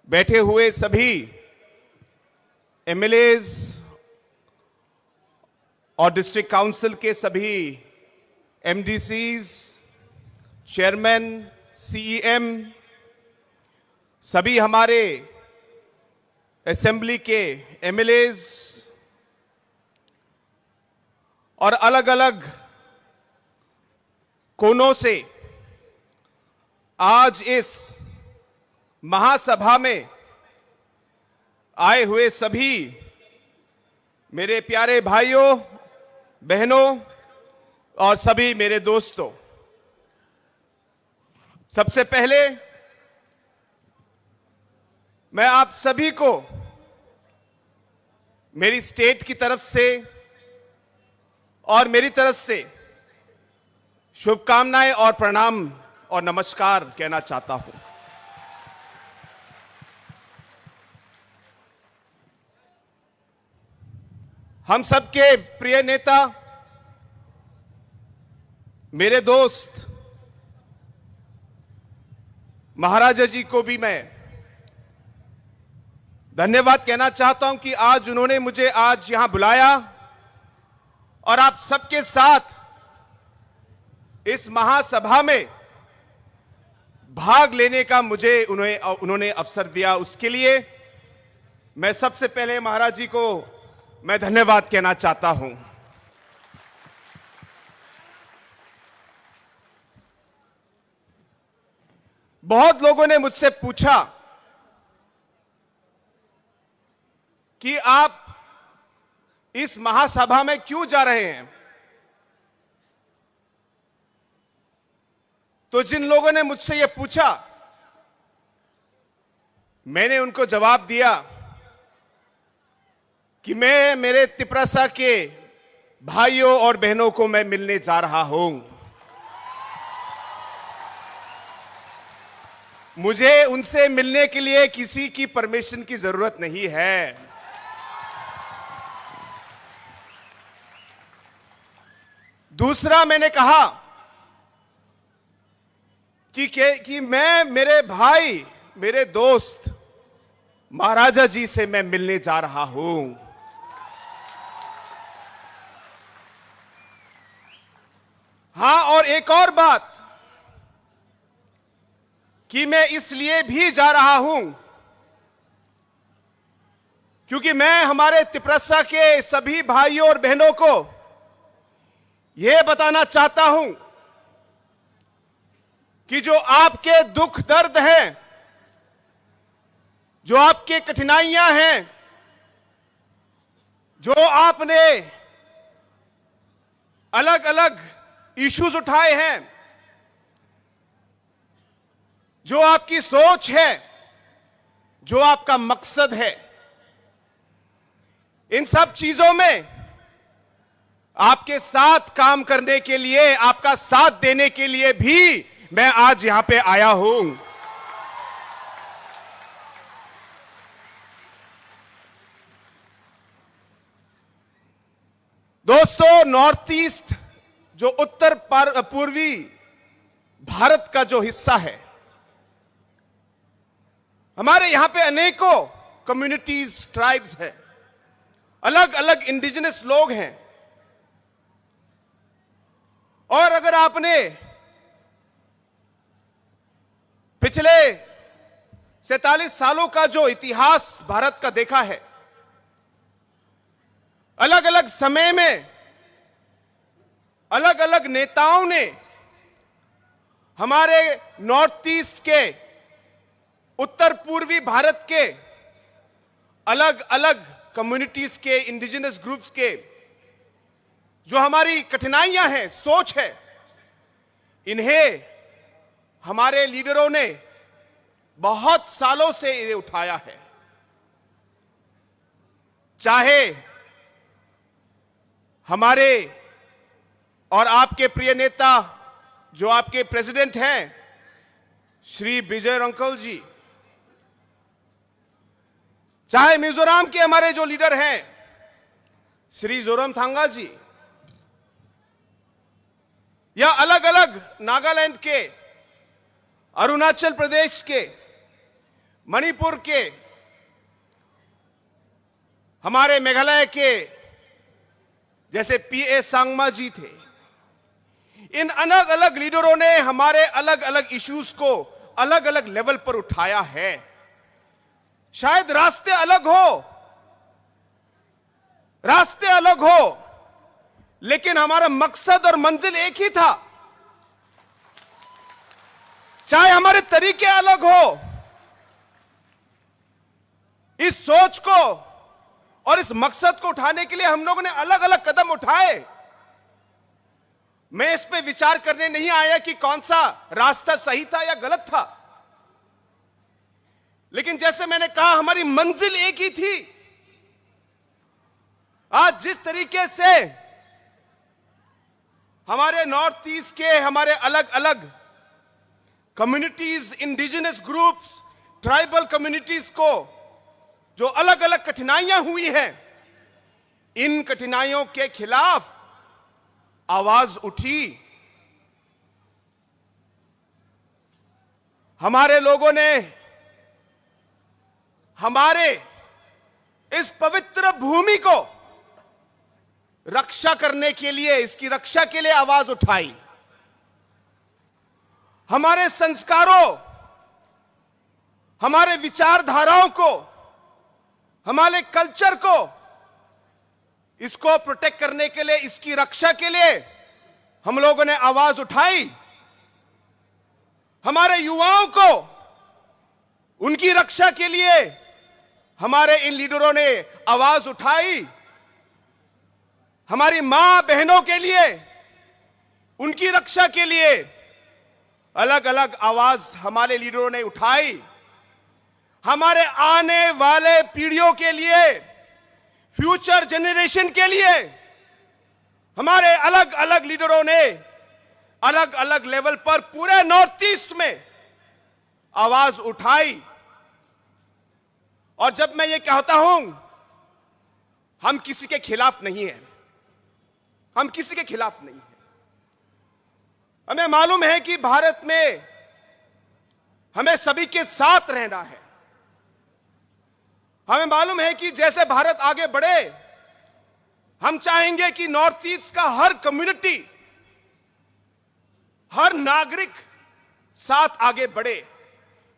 बैठे हुए सभी एमएलएज और डिस्ट्रिक्ट काउंसिल के सभी एमडीसीज, चेयरमैन, सीईएम, सभी हमारे असेंबली के एमएलएज और अलग-अलग कोनों से आज इस महासभा में आए हुए सभी मेरे प्यारे भाइयों, बहनों और सभी मेरे दोस्तों, सबसे पहले मैं आप सभी को मेरी स्टेट की तरफ से और मेरी तरफ से शुभकामनाएं और प्रणाम और नमस्कार कहना चाहता हूं। हम सबके प्रिय नेता, मेरे दोस्त महाराजा जी को भी मैं धन्यवाद कहना चाहता हूं कि आज उन्होंने मुझे आज यहां बुलाया और आप सबके साथ इस महासभा में भाग लेने का मुझे उन्हें, उन्होंने अवसर दिया, उसके लिए मैं सबसे पहले महाराज जी को मैं धन्यवाद कहना चाहता हूं। बहुत लोगों ने मुझसे पूछा कि आप इस महासभा में क्यों जा रहे हैं। तो जिन लोगों ने मुझसे ये पूछा, मैंने उनको जवाब दिया कि मैं मेरे तिपरासा के भाइयों और बहनों को मैं मिलने जा रहा हूं। मुझे उनसे मिलने के लिए किसी की परमिशन की जरूरत नहीं है। दूसरा मैंने कहा कि, कि, कि मैं मेरे भाई, मेरे दोस्त महाराजा जी से मैं मिलने जा रहा हूं। हां, और एक और बात कि मैं इसलिए भी जा रहा हूं क्योंकि मैं हमारे तिपरासा के सभी भाइयों और बहनों को यह बताना चाहता हूं कि जो आपके दुख दर्द हैं, जो आपके कठिनाइयां हैं, जो आपने अलग-अलग इश्यूज उठाए हैं, जो आपकी सोच है, जो आपका मकसद है, इन सब चीजों में आपके साथ काम करने के लिए, आपका साथ देने के लिए भी मैं आज यहां पे आया हूं। दोस्तों, नॉर्थ ईस्ट जो उत्तर पर-, पूर्वी भारत का जो हिस्सा है, हमारे यहां पे अनेकों कम्युनिटीज, ट्राइब्स हैं, अलग अलग इंडिजिनस लोग हैं। और अगर आपने पिछले सैंतालीस सालों का जो इतिहास भारत का देखा है, अलग-अलग समय में अलग-अलग नेताओं ने हमारे नॉर्थ ईस्ट के, उत्तर पूर्वी भारत के अलग-अलग कम्युनिटीज के, इंडिजिनस ग्रुप्स के जो हमारी कठिनाइयां हैं, सोच है, इन्हें हमारे लीडरों ने बहुत सालों से ये उठाया है। चाहे हमारे और आपके प्रिय नेता, जो आपके प्रेसिडेंट हैं, श्री विजय रंकल जी, चाहे मिजोरम के हमारे जो लीडर हैं, श्री जोरमथांगा जी या अलग-अलग नागालैंड के, अरुणाचल प्रदेश के, मणिपुर के, हमारे मेघालय के जैसे पीए संगमा जी थे, इन अलग-अलग लीडरों ने हमारे अलग-अलग इश्यूज को अलग-अलग लेवल पर उठाया है। शायद रास्ते अलग हो, रास्ते अलग हो, लेकिन हमारा मकसद और मंजिल एक ही था। चाहे हमारे तरीके अलग हो, इस सोच को और इस मकसद को उठाने के लिए हम लोगों ने अलग-अलग कदम उठाए। मैं इस पे विचार करने नहीं आया कि कौन सा रास्ता सही था या गलत था, लेकिन जैसे मैंने कहा, हमारी मंजिल एक ही थी। आज जिस तरीके से हमारे नॉर्थ ईस्ट के हमारे अलग-अलग communities, indigenous groups, tribal communities को जो अलग-अलग कठिनाइयां हुई हैं, इन कठिनाइयों के खिलाफ आवाज उठी। हमारे लोगों ने हमारे इस पवित्र भूमि को रक्षा करने के लिए, इसकी रक्षा के लिए आवाज उठाई। हमारे संस्कारों, हमारे विचारधाराओं को, हमारे कल्चर को, इसको प्रोटेक्ट करने के लिए, इसकी रक्षा के लिए हम लोगों ने आवाज उठाई। हमारे युवाओं को उनकी रक्षा के लिए हमारे इन लीडरों ने आवाज उठाई। हमारी मां बहनों के लिए, उनकी रक्षा के लिए अलग-अलग आवाज हमारे लीडरों ने उठाई। हमारे आने वाले पीढ़ियों के लिए, फ्यूचर जनरेशन के लिए हमारे अलग-अलग लीडरों ने अलग-अलग लेवल पर पूरे नॉर्थ ईस्ट में आवाज उठाई। और जब मैं ये कहता हूं, हम किसी के खिलाफ नहीं हैं, हम किसी के खिलाफ नहीं हैं। हमें मालूम है कि भारत में हमें सभी के साथ रहना है। हमें मालूम है कि जैसे भारत आगे बढ़े, हम चाहेंगे कि नॉर्थ ईस्ट का हर कम्युनिटी, हर नागरिक साथ आगे बढ़े,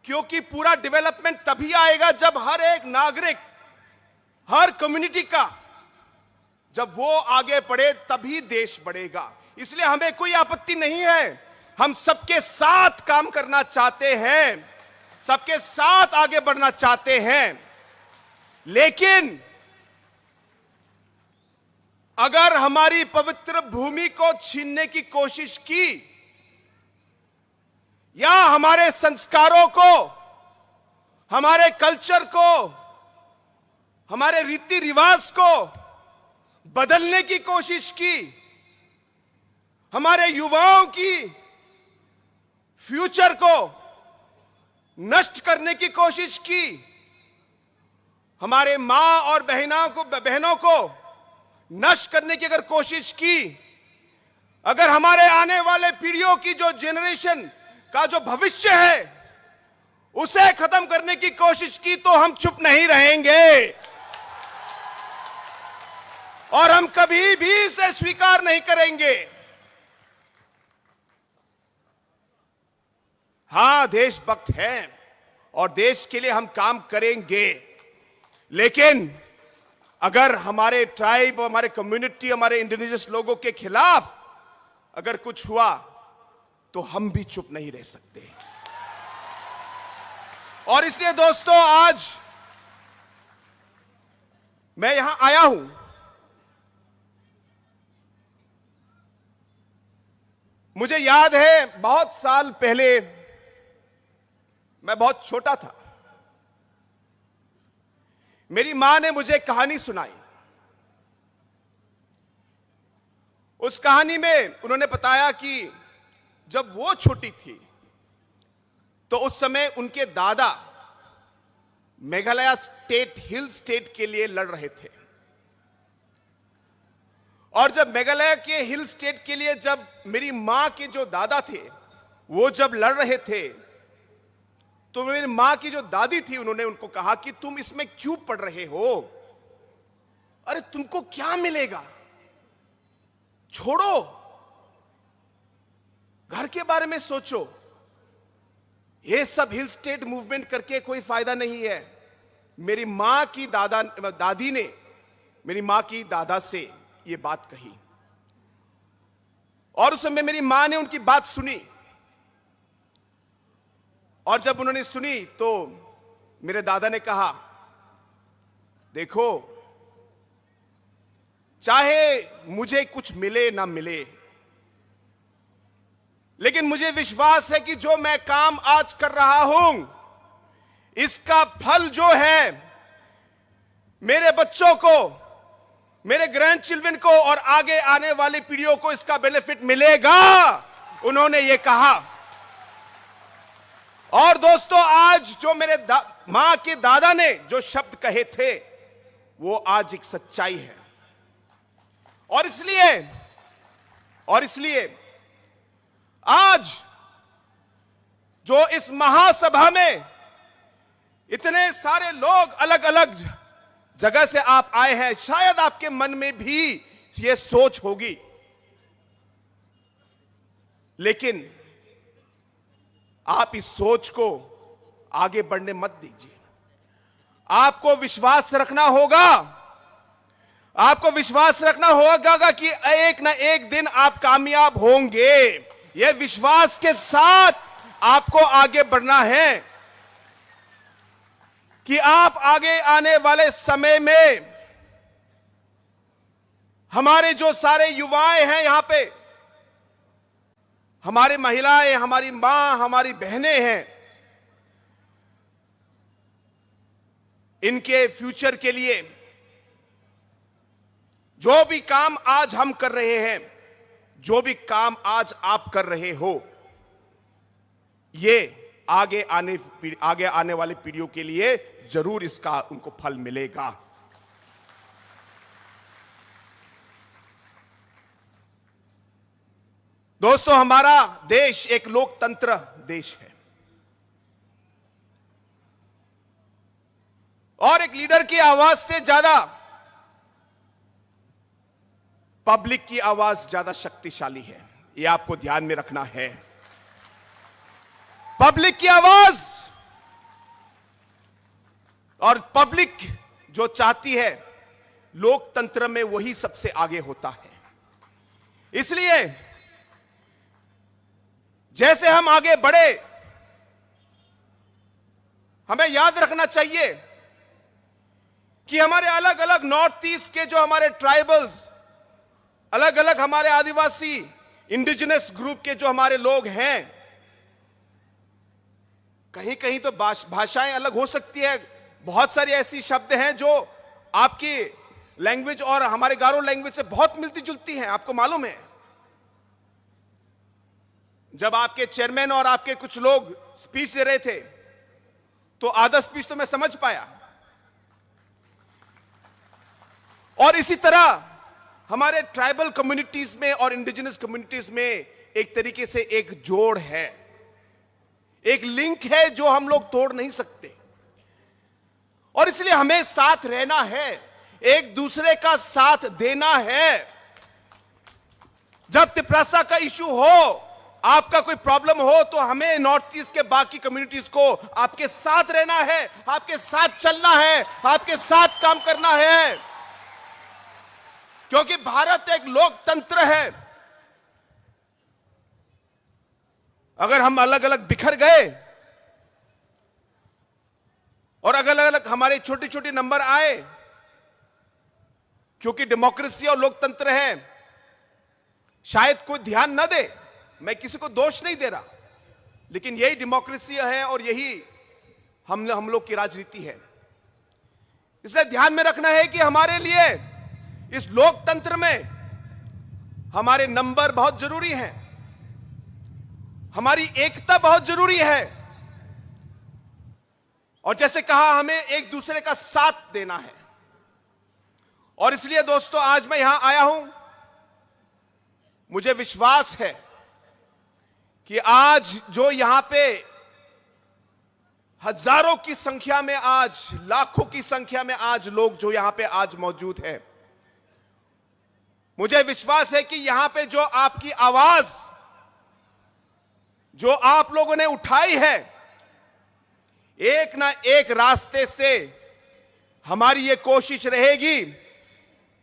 क्योंकि पूरा डेवलपमेंट तभी आएगा जब हर एक नागरिक, हर कम्युनिटी का, जब वो आगे बढ़े तभी देश बढ़ेगा। इसलिए हमें कोई आपत्ति नहीं है, हम सबके साथ काम करना चाहते हैं, सबके साथ आगे बढ़ना चाहते हैं। लेकिन अगर हमारी पवित्र भूमि को छीनने की कोशिश की या हमारे संस्कारों को, हमारे कल्चर को, हमारे रीति रिवाज को बदलने की कोशिश की, हमारे युवाओं की फ्यूचर को नष्ट करने की कोशिश की, हमारे मां और बहनों को, बहनों को नष्ट करने की अगर कोशिश की, अगर हमारे आने वाले पीढ़ियों की जो जनरेशन का जो भविष्य है, उसे खत्म करने की कोशिश की, तो हम चुप नहीं रहेंगे और हम कभी भी इसे स्वीकार नहीं करेंगे। हाँ, देशभक्त हैं और देश के लिए हम काम करेंगे, लेकिन अगर हमारे ट्राइब, हमारे कम्युनिटी, हमारे इंडिजिनस लोगों के खिलाफ अगर कुछ हुआ, तो हम भी चुप नहीं रह सकते। और इसलिए दोस्तों, आज मैं यहां आया हूं। मुझे याद है, बहुत साल पहले मैं बहुत छोटा था। मेरी मां ने मुझे कहानी सुनाई। उस कहानी में उन्होंने बताया कि जब वो छोटी थी, तो उस समय उनके दादा मेघालय स्टेट, हिल स्टेट के लिए लड़ रहे थे। और जब मेघालय के हिल स्टेट के लिए जब मेरी माँ के जो दादा थे, वो जब लड़ रहे थे, तो मेरी माँ की जो दादी थी, उन्होंने उनको कहा कि तुम इसमें क्यों पड़ रहे हो? अरे, तुमको क्या मिलेगा? छोड़ो, घर के बारे में सोचो। ये सब हिल स्टेट मूवमेंट करके कोई फायदा नहीं है। मेरी माँ की दादा, दादी ने मेरी माँ की दादा से ये बात कही, और उस समय मेरी माँ ने उनकी बात सुनी। और जब उन्होंने सुनी, तो मेरे दादा ने कहा, देखो, चाहे मुझे कुछ मिले ना मिले, लेकिन मुझे विश्वास है कि जो मैं काम आज कर रहा हूं, इसका फल जो है, मेरे बच्चों को, मेरे ग्रैंड चिल्ड्रन को और आगे आने वाली पीढ़ियों को इसका बेनिफिट मिलेगा, उन्होंने ये कहा। और दोस्तों, आज जो मेरे दा-, माँ के दादा ने जो शब्द कहे थे, वो आज एक सच्चाई है। और इसलिए, और इसलिए आज जो इस महासभा में इतने सारे लोग अलग-अलग ज-, जगह से आप आए हैं, शायद आपके मन में भी ये सोच होगी, लेकिन आप इस सोच को आगे बढ़ने मत दीजिए। आपको विश्वास रखना होगा, आपको विश्वास रखना होगा कि एक ना एक दिन आप कामयाब होंगे। ये विश्वास के साथ आपको आगे बढ़ना है कि आप आगे आने वाले समय में, हमारे जो सारे युवाएं हैं यहाँ पे, हमारी महिलाएं, हमारी माँ, हमारी बहनें हैं, इनके फ्यूचर के लिए जो भी काम आज हम कर रहे हैं, जो भी काम आज आप कर रहे हो, ये आगे आने पीढ़-, आगे आने वाली पीढ़ियों के लिए जरूर इसका उनको फल मिलेगा। दोस्तों, हमारा देश एक लोकतंत्र देश है, और एक लीडर की आवाज से ज्यादा पब्लिक की आवाज ज्यादा शक्तिशाली है। ये आपको ध्यान में रखना है। पब्लिक की आवाज, और पब्लिक जो चाहती है, लोकतंत्र में वही सबसे आगे होता है। इसलिए जैसे हम आगे बढ़े, हमें याद रखना चाहिए कि हमारे अलग-अलग नॉर्थ ईस्ट के जो हमारे ट्राइबल्स, अलग-अलग हमारे आदिवासी, इंडिजिनस ग्रुप के जो हमारे लोग हैं, कहीं-कहीं तो भाष-, भाषाएं अलग हो सकती है। बहुत सारी ऐसी शब्द हैं जो आपकी लैंग्वेज और हमारे गारो लैंग्वेज से बहुत मिलती जुलती हैं, आपको मालूम है। जब आपके चेयरमैन और आपके कुछ लोग स्पीच दे रहे थे, तो आधा स्पीच तो मैं समझ पाया। और इसी तरह हमारे ट्राइबल कम्युनिटीज में और इंडिजिनस कम्युनिटीज में एक तरीके से एक जोड़ है, एक लिंक है जो हम लोग तोड़ नहीं सकते। और इसलिए हमें साथ रहना है, एक दूसरे का साथ देना है। जब तिप्रासा का इशू हो, आपका कोई प्रॉब्लम हो, तो हमें नॉर्थ ईस्ट के बाकी कम्युनिटीज को आपके साथ रहना है, आपके साथ चलना है, आपके साथ काम करना है, क्योंकि भारत एक लोकतंत्र है। अगर हम अलग-अलग बिखर गए और अलग-अलग हमारे छोटे-छोटे नंबर आए, क्योंकि डेमोक्रेसी और लोकतंत्र है, शायद कोई ध्यान न दे, मैं किसी को दोष नहीं दे रहा, लेकिन यही डेमोक्रेसी है और यही हम, हम लोग की राजनीति है। इसलिए ध्यान में रखना है कि हमारे लिए इस लोकतंत्र में हमारे नंबर बहुत जरूरी हैं, हमारी एकता बहुत जरूरी है, और जैसे कहा, हमें एक दूसरे का साथ देना है। और इसलिए दोस्तों, आज मैं यहां आया हूं मुझे विश्वास है कि आज जो यहाँ पे हजारों की संख्या में, आज लाखों की संख्या में आज लोग जो यहाँ पे आज मौजूद हैं, मुझे विश्वास है कि यहाँ पे जो आपकी आवाज, जो आप लोगों ने उठाई है, एक ना एक रास्ते से हमारी ये कोशिश रहेगी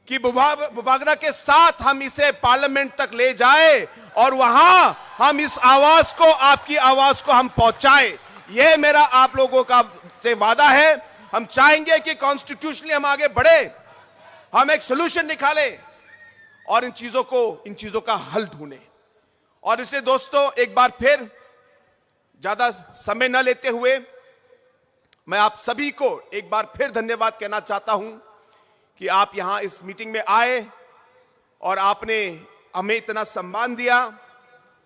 कि बुभा-, बुभागरा के साथ हम इसे पार्लियामेंट तक ले जाए और वहां हम इस आवाज को, आपकी आवाज को हम पहुंचाए। ये मेरा आप लोगों का से वादा है। हम चाहेंगे कि कॉन्स्टिट्यूशनली हम आगे बढ़े, हम एक सॉल्यूशन निकालें और इन चीजों को, इन चीजों का हल ढूंढें। और इसलिए दोस्तों, एक बार फिर ज्यादा समय न लेते हुए मैं आप सभी को एक बार फिर धन्यवाद कहना चाहता हूं कि आप यहां इस मीटिंग में आए और आपने हमें इतना सम्मान दिया।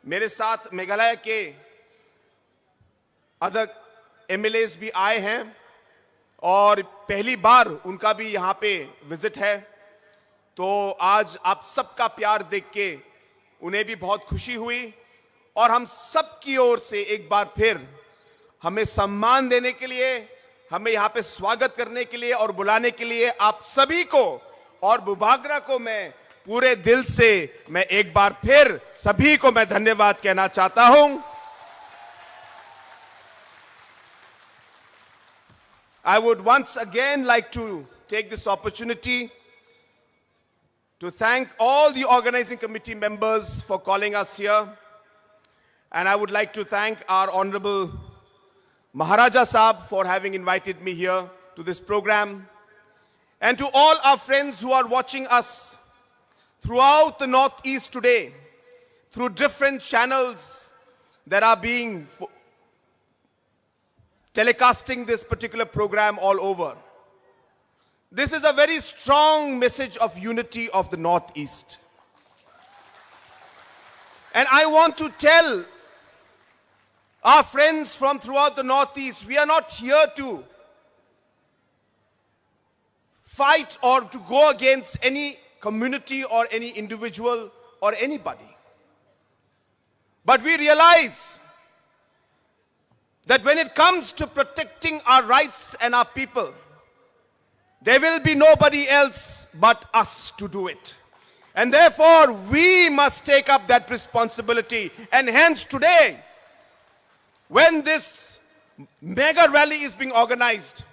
मेरे साथ मेघालय के अदर एमएलएस भी आए हैं और पहली बार उनका भी यहाँ पे विजिट है। तो आज आप सबका प्यार देख के उन्हें भी बहुत खुशी हुई और हम सब की ओर से एक बार फिर हमें सम्मान देने के लिए, हमें यहाँ पे स्वागत करने के लिए और बुलाने के लिए आप सभी को और बुभागरा को मैं पूरे दिल से, मैं एक बार फिर सभी को मैं धन्यवाद कहना चाहता हूं। I would once again like to take this opportunity to thank all the organizing committee members for calling us here. And I would like to thank our Honorable Maharaja Saab for having invited me here to this program. And to all our friends who are watching us throughout the Northeast today, through different channels that are being fo-, telecasting this particular program all over. This is a very strong message of unity of the Northeast. And I want to tell our friends from throughout the Northeast, we are not here to fight or to go against any community or any individual or anybody. But we realize that when it comes to protecting our rights and our people, there will be nobody else but us to do it. And therefore, we must take up that responsibility. And hence today, when this mega rally is being organized,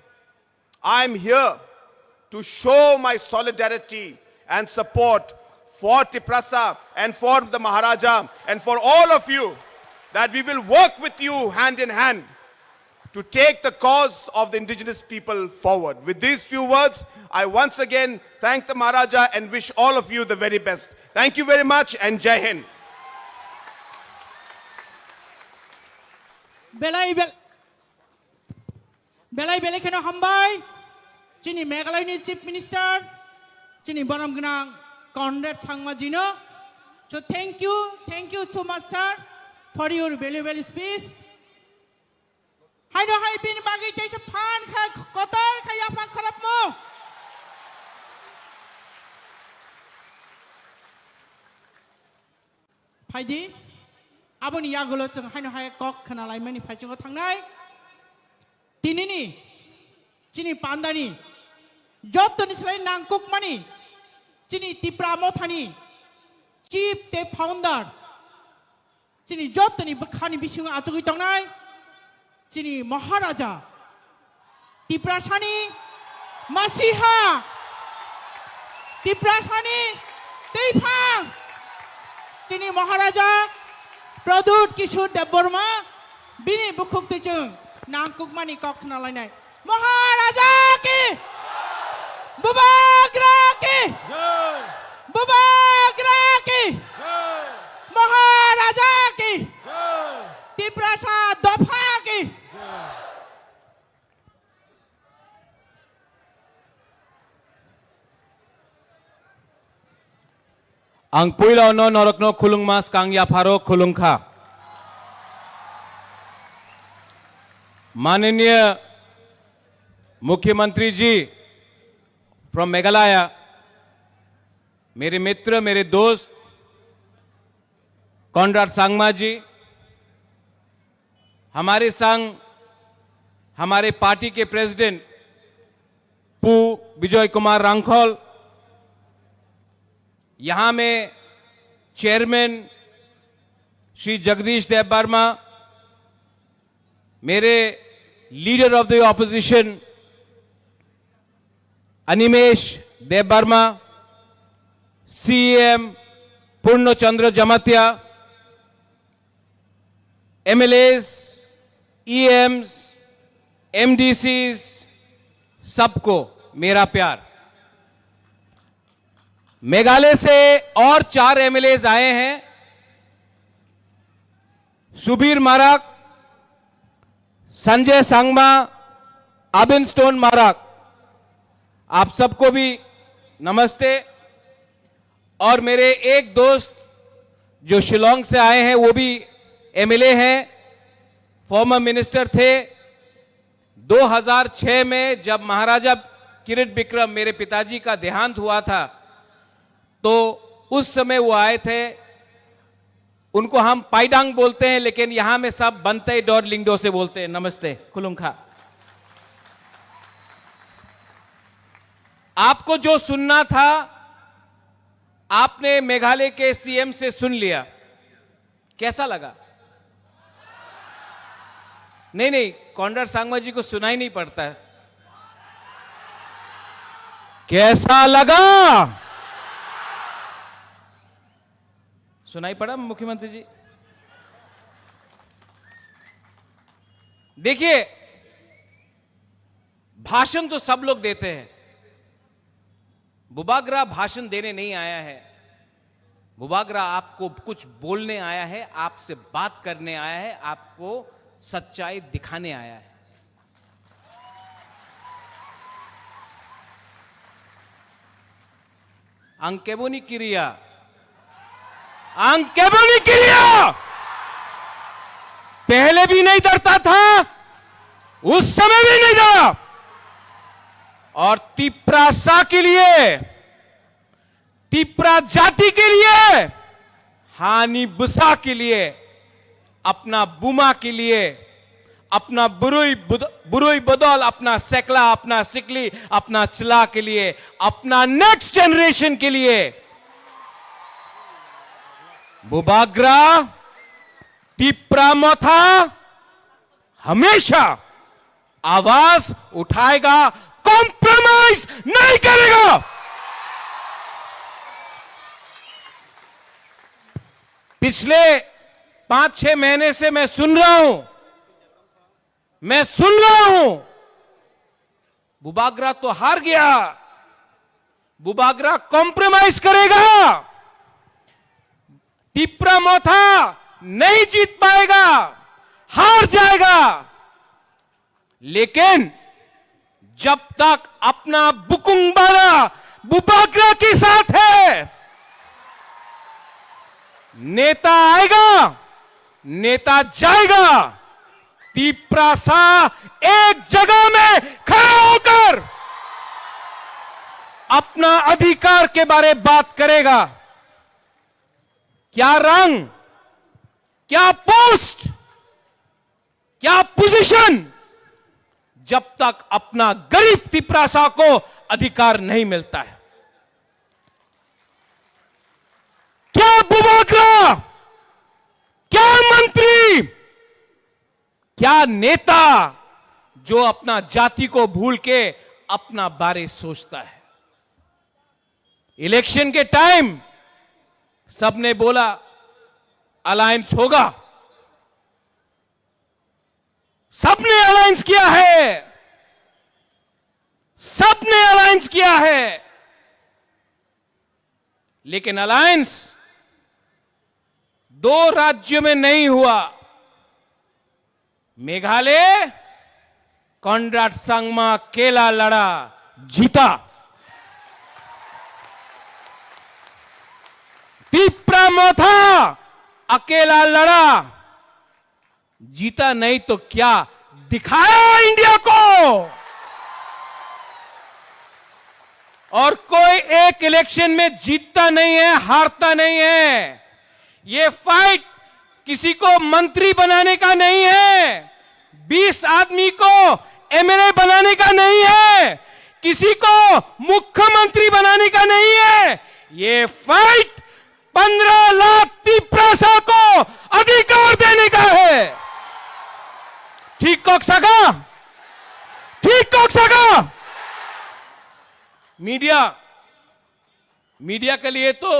I am here to show my solidarity and support for Tiprasa and for the Maharaja and for all of you, that we will work with you hand in hand to take the cause of the indigenous people forward. With these few words, I once again thank the Maharaja and wish all of you the very best. Thank you very much and Jai Hind. Belai bel-, Belai belai kheno hambai chini Meghalaya ni Chief Minister, chini borom gwnang Conrad Sangma ji no. So thank you, thank you so much, sir, for your valuable speech. Haino hai bini bagwi teisa phan kha, kotor kha yaphang kharapmo. Phaidi, aboni yagulo chwng haino hai kok khna laimani phaichungo thangnai. Tinini, chini pandani, jottoni slai nangkukmani, chini Tipra Mothani chief tei founder, chini jottoni bwkhani bisingo achugwi tongnai, chini Maharaja, Tiprasani masiha, Tiprasani twiphang, chini Maharaja Pradyut Kishore Debbarma, bini bukhuk twi chwng nangkukmani kok khna lainai. Maharaja ki! Bubagra ki! Jai! Bubagra ki! Jai! Maharaja ki! Jai! Tiprasa dopha ki! Jai! Ang puila no norokno khulungma skang yapharo khulungkha. माननीय मुख्यमंत्री जी from Meghalaya, मेरे मित्र, मेरे दोस्त, कॉनराड संगमा जी, हमारे संग हमारे पार्टी के प्रेसिडेंट पु विजय कुमार रांखल, यहाँ में चेयरमैन श्री जगदीश देव वर्मा, मेरे leader of the opposition Animesh Dev Verma, CM Purnachandra Jamatia, MLAs, EMs, MDCs, सबको मेरा प्यार। मेघालय से और चार एमएलएस आए हैं, सुबीर माराक, संजय संगमा, अबिन स्टोन माराक, आप सबको भी नमस्ते। और मेरे एक दोस्त जो शिलोंग से आए हैं, वो भी एमएलए हैं, फॉर्मर मिनिस्टर थे। दो हज़ार छह में जब महाराजा किरिट विक्रम, मेरे पिताजी का देहांत हुआ था, तो उस समय वो आए थे। उनको हम पाइडांग बोलते हैं, लेकिन यहाँ में सब बनते डोर लिंगडो से बोलते हैं। नमस्ते, खुलुंखा। आपको जो सुनना था, आपने मेघालय के सीएम से सुन लिया। कैसा लगा? नहीं, नहीं, कॉनराड संगमा जी को सुनाई नहीं पड़ता है। कैसा लगा? सुनाई पड़ा मुख्यमंत्री जी? देखिए, भाषण तो सब लोग देते हैं, बुबागरा भाषण देने नहीं आया है। बुबागरा आपको कुछ बोलने आया है, आपसे बात करने आया है, आपको सच्चाई दिखाने आया है। Ang keboni kiriya. Ang keboni kiriya. पहले भी नहीं डरता था, उस समय भी नहीं डरा। और तिप्रासा के लिए, तिप्रा जाति के लिए, हानि बुसा के लिए, अपना बुमा के लिए, अपना बुरुई बुद-, बुरुई बदल, अपना सेकला, अपना सिकली, अपना चला के लिए, अपना नेक्स्ट जनरेशन के लिए बुबाग्रा तिप्रा मथा हमेशा आवाज उठाएगा, कॉम्प्रोमाइज नहीं करेगा। पिछले पांच छह महीने से मैं सुन रहा हूं, मैं सुन रहा हूं, बुबाग्रा तो हार गया, बुबाग्रा कॉम्प्रोमाइज करेगा, तिप्रा मोथा नहीं जीत पाएगा, हार जाएगा। लेकिन जब तक अपना बुकुंग बारा बुबाग्रा के साथ है, नेता आएगा, नेता जाएगा, तिप्रासा एक जगह में खड़ा होकर अपना अधिकार के बारे बात करेगा। क्या रंग, क्या पोस्ट, क्या पोजीशन, जब तक अपना गरीब तिप्रासा को अधिकार नहीं मिलता है? क्या बुबाग्रा, क्या मंत्री, क्या नेता जो अपना जाति को भूल के अपना बारे सोचता है? इलेक्शन के टाइम सबने बोला अलायंस होगा, सबने अलायंस किया है, सबने अलायंस किया है, लेकिन अलायंस दो राज्यों में नहीं हुआ। मेघालय, कॉनराड संगमा अकेला लड़ा, जीता। तिप्रा मोथा अकेला लड़ा, जीता नहीं तो क्या दिखाया इंडिया को? और कोई एक इलेक्शन में जीतता नहीं है, हारता नहीं है। ये फाइट किसी को मंत्री बनाने का नहीं है, बीस आदमी को एमएलए बनाने का नहीं है, किसी को मुख्यमंत्री बनाने का नहीं है। ये फाइट पन्द्रह लाख तिप्रासा को अधिकार देने का है। ठीक कक सका? ठीक कक सका? मीडिया, मीडिया के लिए तो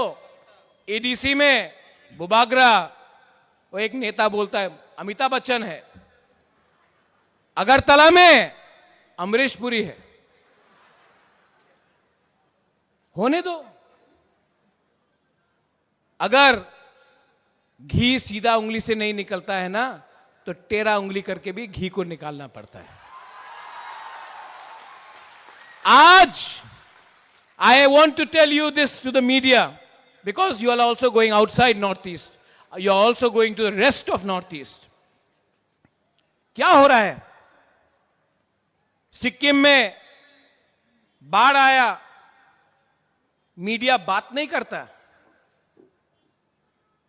एडीसी में बुबागरा, वो एक नेता बोलता है, अमिताभ बच्चन है, अगरतला में अमरीश पुरी है। होने दो। अगर घी सीधा उंगली से नहीं निकलता है ना, तो टेढ़ा उंगली करके भी घी को निकालना पड़ता है। आज I want to tell you this to the media, because you are also going outside Northeast, you are also going to the rest of Northeast. क्या हो रहा है? सिक्किम में बाढ़ आया, मीडिया बात नहीं करता।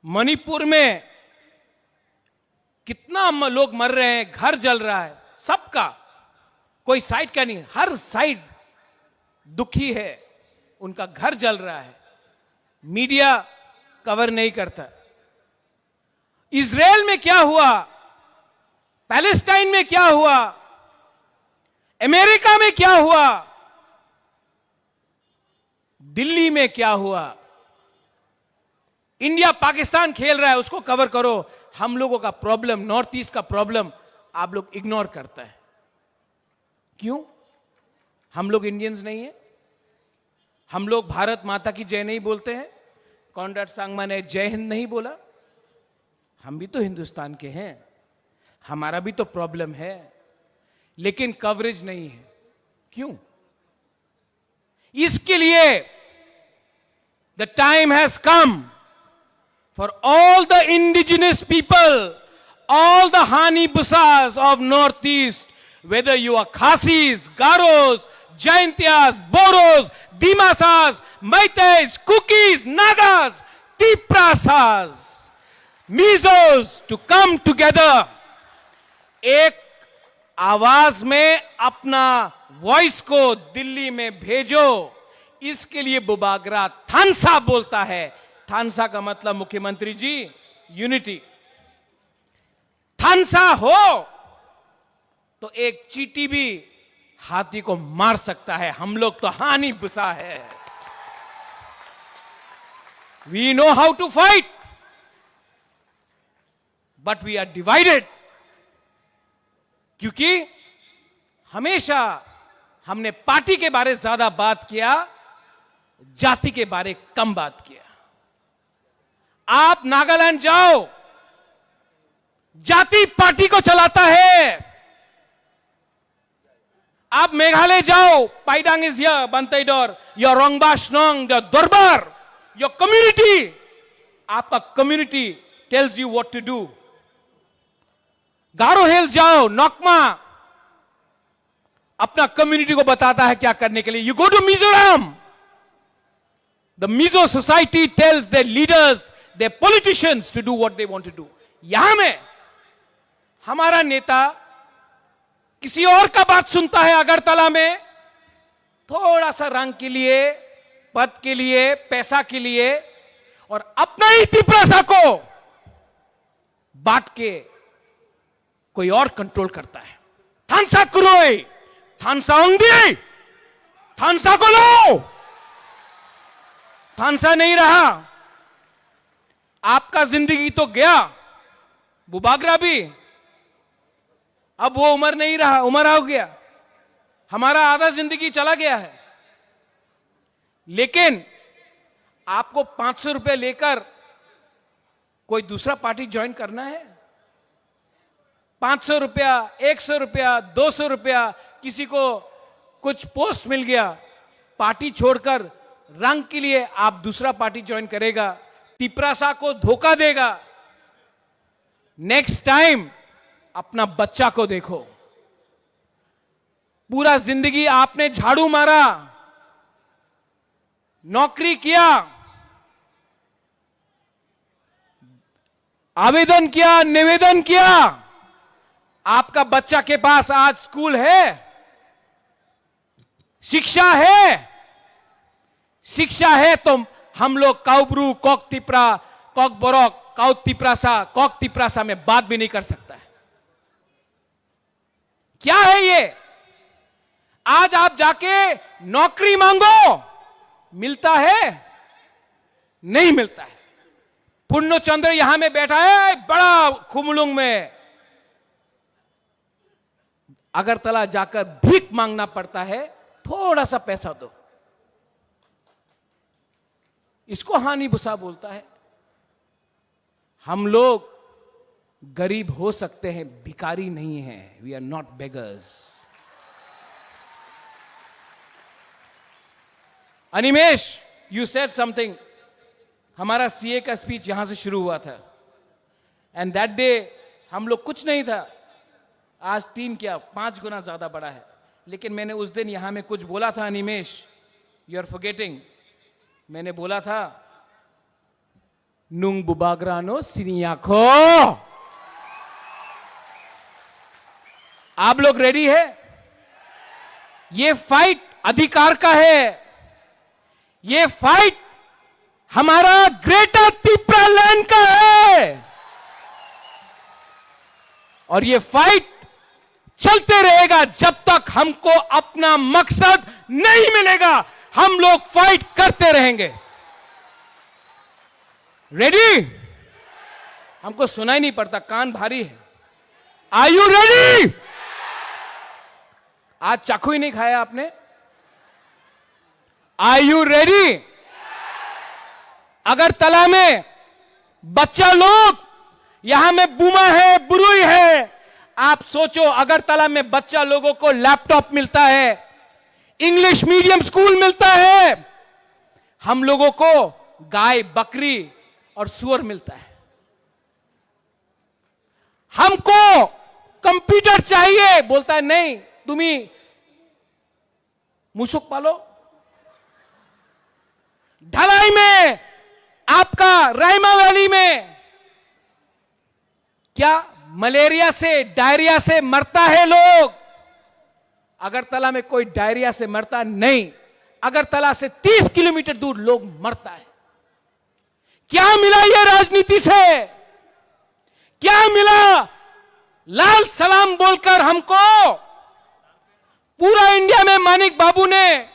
मणिपुर में कितना म-, लोग मर रहे हैं, घर जल रहा है, सबका, कोई साइड का नहीं, हर साइड दुखी है, उनका घर जल रहा है, मीडिया कवर नहीं करता। इसराइल में क्या हुआ, पैलेस्टाइन में क्या हुआ, अमेरिका में क्या हुआ, दिल्ली में क्या हुआ, इंडिया पाकिस्तान खेल रहा है, उसको कवर करो। हम लोगों का प्रॉब्लम, नॉर्थ ईस्ट का प्रॉब्लम आप लोग इग्नोर करते हैं। क्यों? हम लोग इंडियंस नहीं है? हम लोग भारत माता की जय नहीं बोलते हैं? कॉनराड सांगमा ने जय हिंद नहीं बोला? हम भी तो हिंदुस्तान के हैं, हमारा भी तो प्रॉब्लम है, लेकिन कवरेज नहीं है। क्यों? इसके लिए the time has come for all the indigenous people, all the Hani Busas of Northeast, whether you are Khasis, Garos, Jaintias, Boros, Dimasas, Meiteis, Kukis, Nagas, Tiprasas, Mizos, to come together. एक आवाज में अपना वॉइस को दिल्ली में भेजो, इसके लिए बुबागरा थानसा बोलता है। थानसा का मतलब, मुख्यमंत्री जी, यूनिटी। थानसा हो तो एक चींटी भी हाथी को मार सकता है। हम लोग तो हानी बुसा है। We know how to fight, but we are divided, क्योंकि हमेशा हमने पार्टी के बारे ज्यादा बात किया, जाति के बारे कम बात किया। आप नागालैंड जाओ, जाति पार्टी को चलाता है। आप मेघालय जाओ, Paidang is here, Banteidor, your Rangbah Shnong, the Dorbar, your community, आपका community tells you what to do। गारो हिल जाओ, नोकमा अपना कम्युनिटी को बताता है क्या करने के लिए। You go to Mizoram, the Mizo society tells their leaders, their politicians to do what they want to do. यहां में हमारा नेता किसी और का बात सुनता है अगरतला में, थोड़ा सा रंग के लिए, पद के लिए, पैसा के लिए, और अपना ही तिप्रासा को बांट के कोई और कंट्रोल करता है। थानसा क्रोई, थानसा ओंगदी, थानसा को लो। थानसा नहीं रहा, आपका जिंदगी तो गया, बुबागरा भी। अब वो उम्र नहीं रहा, उम्र हो गया, हमारा आधा जिंदगी चला गया है। लेकिन आपको पांच सौ रुपए लेकर कोई दूसरा पार्टी ज्वाइन करना है? पांच सौ रुपया, एक सौ रुपया, दो सौ रुपया, किसी को कुछ पोस्ट मिल गया, पार्टी छोड़कर रंग के लिए आप दूसरा पार्टी ज्वाइन करेगा, तिपरासा को धोखा देगा। नेक्स्ट टाइम अपना बच्चा को देखो। पूरा जिंदगी आपने झाड़ू मारा, नौकरी किया, आवेदन किया, निवेदन किया, आपका बच्चा के पास आज स्कूल है, शिक्षा है? शिक्षा है तो हम लोग काउब्रू, कॉक तिपरा, कॉक बरक, काउ तिपरासा, कॉक तिपरासा में बात भी नहीं कर सकता है। क्या है ये? आज आप जाके नौकरी मांगो, मिलता है? नहीं मिलता है। पूर्णचंद्र यहां में बैठा है, बड़ा खुमलुंग में, अगरतला जाकर भीख मांगना पड़ता है, थोड़ा सा पैसा दो। इसको हानि भूसा बोलता है। हम लोग गरीब हो सकते हैं, भिखारी नहीं है। We are not beggars. Animesh, you said something. हमारा सीए का स्पीच यहां से शुरू हुआ था, एंड दैट डे हम लोग कुछ नहीं था, आज तीन क्या पांच गुना ज्यादा बड़ा है। लेकिन मैंने उस दिन यहां में कुछ बोला था, अनिमेश, यू आर फॉरगेटिंग, मैंने बोला था, nung bubagrano siniya kho. आप लोग रेडी है? ये फाइट अधिकार का है, ये फाइट हमारा ग्रेटर तिपरा लैंड का है, और ये फाइट चलते रहेगा जब तक हमको अपना मकसद नहीं मिलेगा। हम लोग फाइट करते रहेंगे। रेडी? हमको सुनाई नहीं पड़ता, कान भारी है। Are you ready? आज चाकू ही नहीं खाया आपने। Are you ready? अगरतला में बच्चा लोग, यहां में बुमा है, बुरुई है, आप सोचो, अगरतला में बच्चा लोगों को लैपटॉप मिलता है, इंग्लिश मीडियम स्कूल मिलता है, हम लोगों को गाय, बकरी और सुअर मिलता है। हमको कंप्यूटर चाहिए, बोलता है, नहीं, तुम्ही मुसुक पालो। ढलाई में, आपका रायमा वैली में क्या मलेरिया से, डायरिया से मरता है लोग? अगरतला में कोई डायरिया से मरता नहीं। अगरतला से तीस किलोमीटर दूर लोग मरता है। क्या मिला ये राजनीति से? क्या मिला लाल सलाम बोलकर हमको? पूरा इंडिया में मानिक बाबू ने,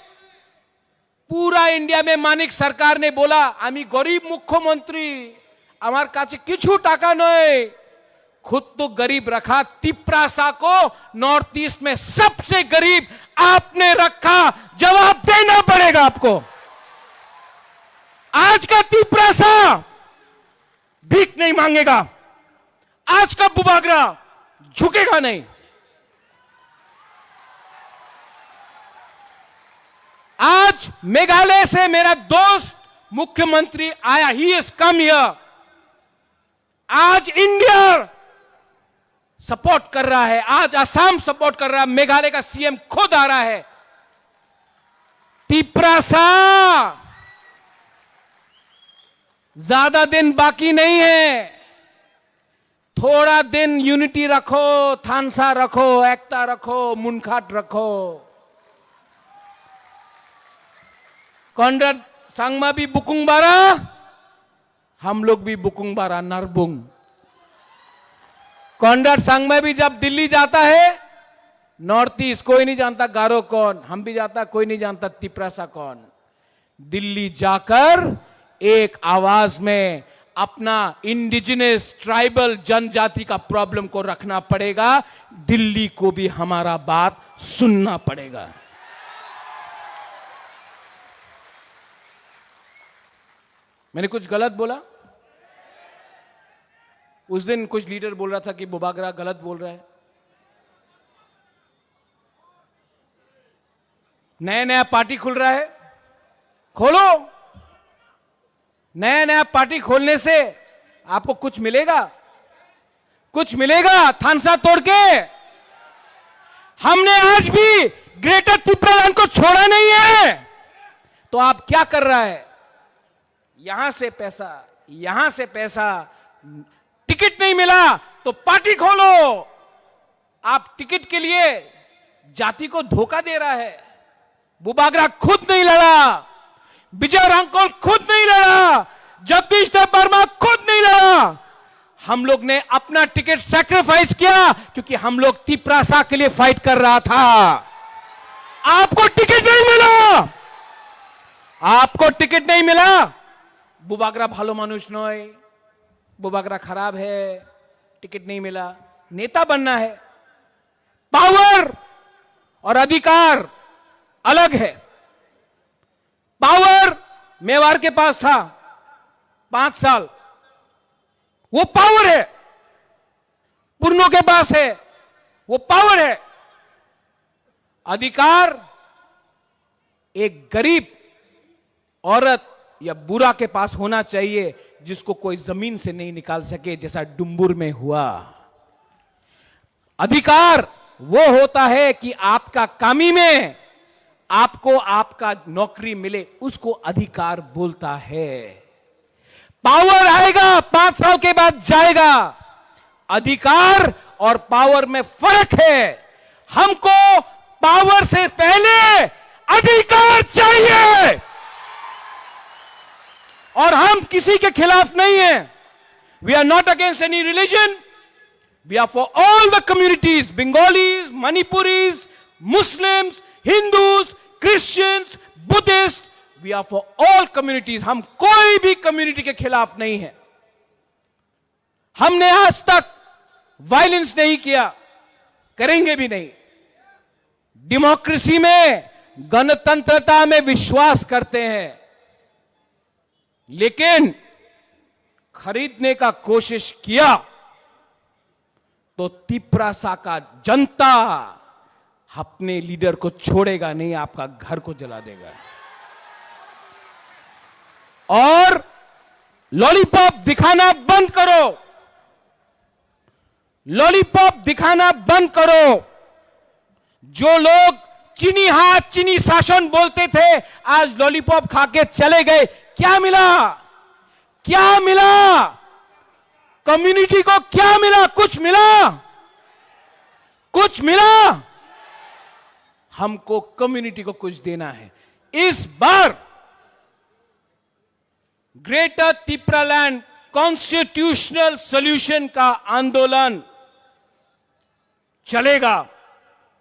पूरा इंडिया में मानिक सरकार ने बोला, "আমি গরিব মুখ্যমন্ত্রী, আমার কাছে কিছু টাকা নেই।" खुद तो गरीब रखा, तिपरासा को नॉर्थ ईस्ट में सबसे गरीब आपने रखा, जवाब देना पड़ेगा आपको। आज का तिपरासा भीख नहीं मांगेगा, आज का बुबागरा झुकेगा नहीं। आज मेघालय से मेरा दोस्त मुख्यमंत्री आया, ही इज कम हियर। आज इंडिया सपोर्ट कर रहा है, आज असम सपोर्ट कर रहा है, मेघालय का सीएम खुद आ रहा है। तिपरासा, ज्यादा दिन बाकी नहीं है, थोड़ा दिन यूनिटी रखो, थानसा रखो, एकता रखो, मुनखाट रखो। कॉनराड संगमा भी बुकुंग बारा, हम लोग भी बुकुंग बारा नरबुंग। कॉनराड संगमा भी जब दिल्ली जाता है, नॉर्थ ईस्ट कोई नहीं जानता गारो कौन, हम भी जाता, कोई नहीं जानता तिपरासा कौन। दिल्ली जाकर एक आवाज में अपना इंडिजिनस ट्राइबल जनजाति का प्रॉब्लम को रखना पड़ेगा। दिल्ली को भी हमारा बात सुनना पड़ेगा। मैंने कुछ गलत बोला? उस दिन कुछ लीडर बोल रहा था कि बुबागरा गलत बोल रहा है। नया नया पार्टी खुल रहा है, खोलो। नया नया पार्टी खोलने से आपको कुछ मिलेगा? कुछ मिलेगा थानसा तोड़ के? हमने आज भी ग्रेटर तिपरालैंड को छोड़ा नहीं है। तो आप क्या कर रहा है? यहां से पैसा, यहां से पैसा, टिकट नहीं मिला तो पार्टी खोलो। आप टिकट के लिए जाति को धोखा दे रहा है। बुबागरा खुद नहीं लड़ा, विजय रांगकोल खुद नहीं लड़ा, जगदीश देव वर्मा खुद नहीं लड़ा। हम लोग ने अपना टिकट सैक्रिफाइस किया, क्योंकि हम लोग तिप्रासा के लिए फाइट कर रहा था। आपको टिकट नहीं मिला, आपको टिकट नहीं मिला। बुबागरा ভালো মানুষ নয়, बुबागरा खराब है, टिकट नहीं मिला। नेता बनना है, पावर और अधिकार अलग है। पावर मेवाड़ के पास था पांच साल, वो पावर है। पुरनों के पास है, वो पावर है। अधिकार एक गरीब औरत या बूढ़ा के पास होना चाहिए, जिसको कोई जमीन से नहीं निकाल सके, जैसा डुम्बुर में हुआ। अधिकार वो होता है कि आपका कामी में आपको आपका नौकरी मिले, उसको अधिकार बोलता है। पावर आएगा, पांच साल के बाद जाएगा। अधिकार और पावर में फर्क है। हमको पावर से पहले अधिकार चाहिए। और हम किसी के खिलाफ नहीं है। We are not against any religion. We are for all the communities, Bengalis, Manipuris, Muslims, Hindus, Christians, Buddhists. We are for all communities. हम कोई भी कम्युनिटी के खिलाफ नहीं है। हमने आज तक वायलेंस नहीं किया, करेंगे भी नहीं। डेमोक्रेसी में, गणतंत्रता में विश्वास करते हैं, लेकिन खरीदने का कोशिश किया तो तिप्रासा का जनता अपने लीडर को छोड़ेगा नहीं, आपका घर को जला देगा। और लॉलीपॉप दिखाना बंद करो, लॉलीपॉप दिखाना बंद करो। जो लोग चीनी हाथ, चीनी शासन बोलते थे, आज लॉलीपॉप खा के चले गए। क्या मिला? क्या मिला? कम्युनिटी को क्या मिला? कुछ मिला? कुछ मिला? हमको कम्युनिटी को कुछ देना है। इस बार ग्रेटर तिप्रालैंड कॉन्स्टिट्यूशनल सॉल्यूशन का आंदोलन चलेगा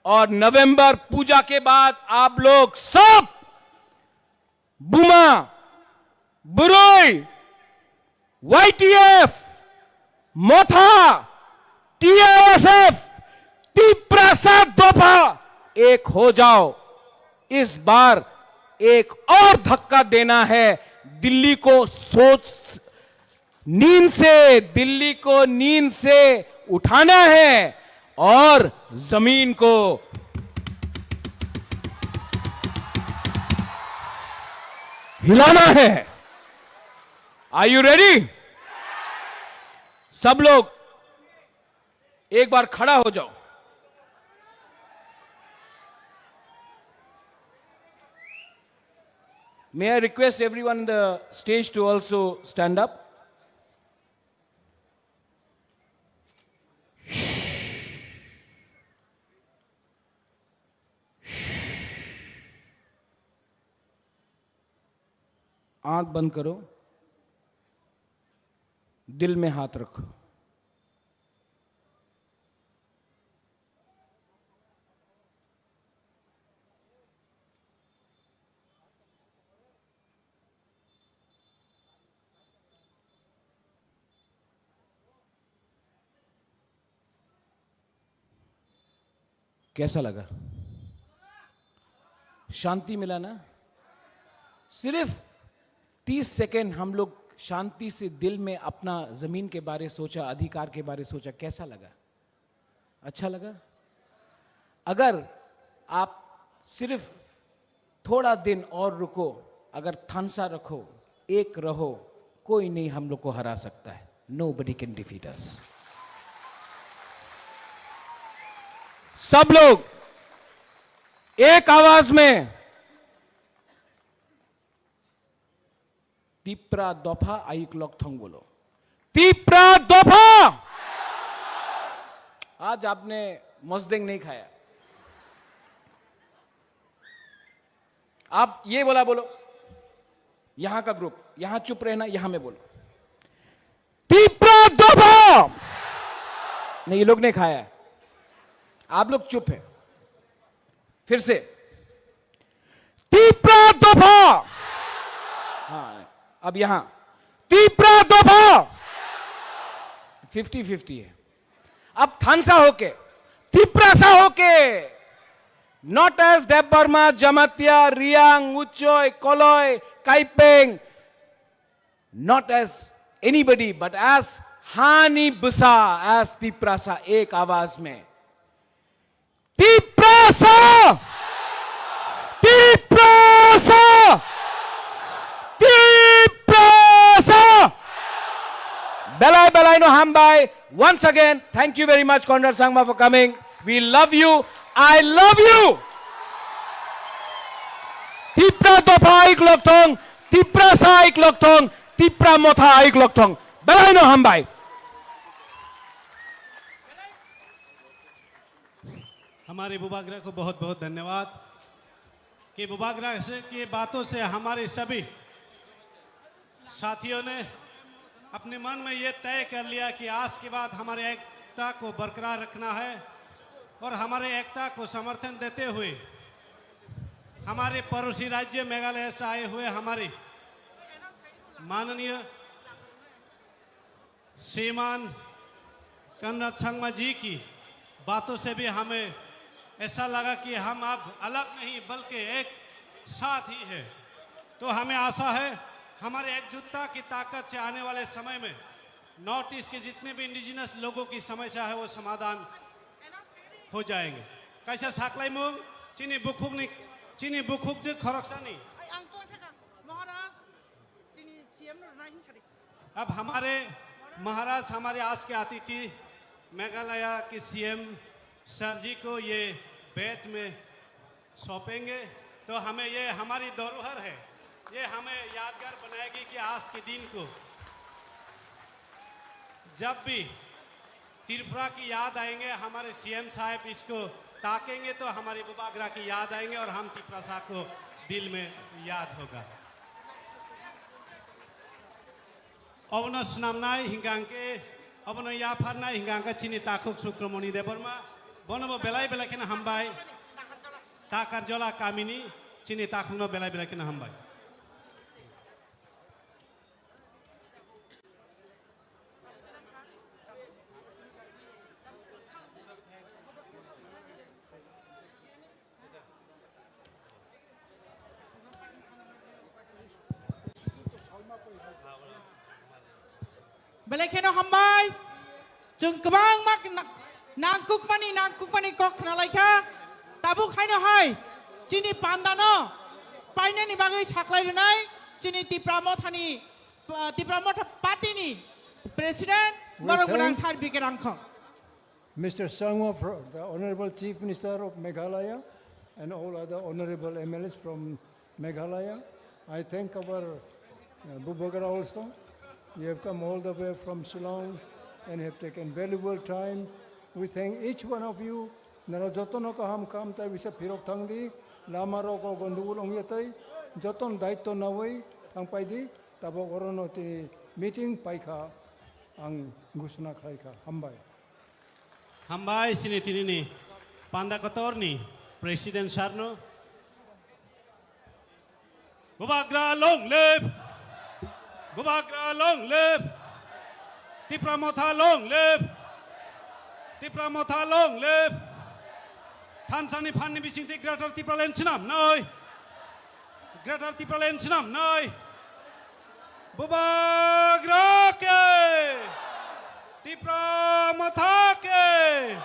और नवंबर पूजा के बाद आप लोग सब बुमा, बुरोई, वाईटीएफ, मोथा, टीआईएसएफ, तिप्रासा दफा एक हो जाओ। इस बार एक और धक्का देना है। दिल्ली को सोच, नींद से, दिल्ली को नींद से उठाना है और जमीन को हिलाना है। Are you ready? सब लोग एक बार खड़ा हो जाओ। May I request everyone in the stage to also stand up? आंख बंद करो, दिल में हाथ रखो। कैसा लगा? शांति मिला ना? सिर्फ तीस सेकंड हम लोग शांति से दिल में अपना जमीन के बारे सोचा, अधिकार के बारे सोचा, कैसा लगा? अच्छा लगा? अगर आप सिर्फ थोड़ा दिन और रुको, अगर थानसा रखो, एक रहो, कोई नहीं हम लोग को हरा सकता है। Nobody can defeat us. सब लोग एक आवाज में Tipra dopha ayuk lok thong bolo. Tipra dopha. Aaj aapne mosdeng nahi khaya. Aap ye wala bolo, yahan ka group, yahan chup rehna, yahan mein bolo. Tipra dopha. Nahi, ye log nahi khaya. Aap log chup hai. Phir se. Tipra dopha. Haan, ab yahan. Tipra dopha. Fifty fifty hai. Ab thansa hoke, tiprasa hoke, not as Debbarma, Jamatia, Riang, Uchoi, Koloi, Kaipeng, not as anybody, but as Hani Bwsa, as tiprasa ek awaaz mein. Tiprasa! Tiprasa! Tiprasa! Belai belai no hambai. Once again, thank you very much, Conrad Sangma, for coming. We love you. I love you. Tipra dopha aik lok thong, Tiprasa aik lok thong, Tipra motha aik lok thong. Belai no hambai. हमारे बुबागरा को बहुत बहुत धन्यवाद कि बुबागरा से के बातों से हमारे सभी साथियों ने अपने मन में ये तय कर लिया कि आज के बाद हमारे एकता को बरकरार रखना है और हमारे एकता को समर्थन देते हुए हमारे पड़ोसी राज्य मेघालय से आए हुए हमारे माननीय श्रीमान कनराड संगमा जी की बातों से भी हमें ऐसा लगा कि हम अब अलग नहीं बल्कि एक साथ ही है। तो हमें आशा है हमारे एकजुटता की ताकत से आने वाले समय में नॉर्थ ईस्ट के जितने भी इंडिजिनस लोगों की समस्या है वो समाधान हो जाएंगे। Kaisa saklaimung chini bukhukni, chini bukhuk je khoroksani. Ai, ang tong thaka, Maharaj, chini C M no rwna hin sari. अब हमारे महाराज हमारे आज के अतिथि मेघालय के सीएम सर जी को ये बेंत में सौंपेंगे, तो हमें ये हमारी धरोहर है, ये हमें यादगार बनाएगी कि आज के दिन को जब भी त्रिपुरा की याद आएंगे, हमारे सीएम साहब इसको ताकेंगे तो हमारी बुबागरा की याद आएंगे और हम तिप्रासा को दिल में याद होगा। Obono swnamnai hingka hingke, obono yapharnai hingka hingke chini takhuk Sukramoni Debbarma, bonobo belai belai kheno hambai. Takarjola kamini chini takhukno belai belai kheno hambai. Belai kheno hambai. Chwng kwbangma na-, nangkukmani, nangkukmani kok khnalaikha. Tabuk haino hai chini pandano painani bagwi saklai rwnai chini Tipra Mothani, uh, Tipra Motha Party ni President, we borok gwnang thank Sir B K Rangkhong. Mister Sangma, fro-, the Honorable Chief Minister of Meghalaya, and all other honorable M L As from Meghalaya. I thank our, uh, Bubagra also. You have come all the way from Shillong and have taken valuable time. We thank each one of you. Nara jotono kaham kaham tai bisa phirok thang di, lama rok o gondogol ongya tai, joton daityo nawi thang pai di, tabok orono tini meeting paikha ang ghosona khlaikha. Hambai. Hambai chini tinini panda kotorni President Sir no. Bubagra long live! Bubagra long live! Tipra Motha long live! Tipra Motha long live! Thansani phanni bisingtwi Greater Tipraland swnamnai! Greater Tipraland swnamnai. Bubagra ke! Tipra Motha ke!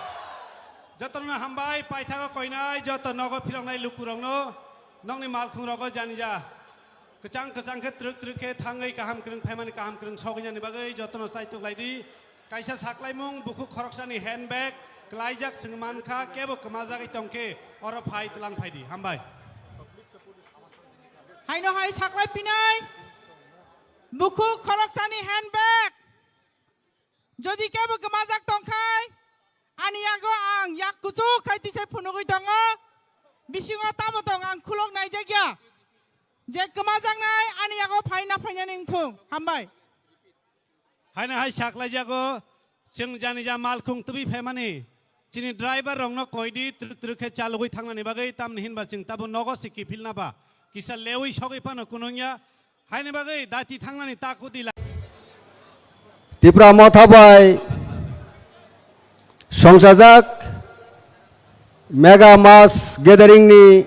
Jotono hambai, paithago koinai, joto nogo phiroknai lukurokno, nokni malkhungrogo janija. Kwchang kwchang khe, twrwk twrwk khe thangwi kaham kwrwng phaimani kaham kwrwng sogwinani bagwi jotono chaitok lai di. Kaisa saklaimung bukhuk khoroksani handbag kwlaijak, chwng mankha, kebo kwmajagwi tongkhe oro phai twlang phai di. Hambai. Haino hai saklai pinai bukhuk khoroksani handbag. Jodi kebo kwmajak tongkhai, ani yago ang yak kuchuk khai tisai phunugwi tongo. Bisingo tamo tong ang khulok naijakya. Je kwmajaknai ani yago phaina phainani wngthung. Hambai. Haino hai saklaijago, chwng jani ja malkhung tubui phaimani, chini driver rokno koidi twrwk twrwk khe chalogwi thangnani bagwi, tamni hinba chwng tabo nogo se kiphilna ba, kisa lewi sogwi phano kunungya, haini bagwi dati thangnani takhuk di lai. Tipra Motha bai songchajak Mega Mass Gathering ni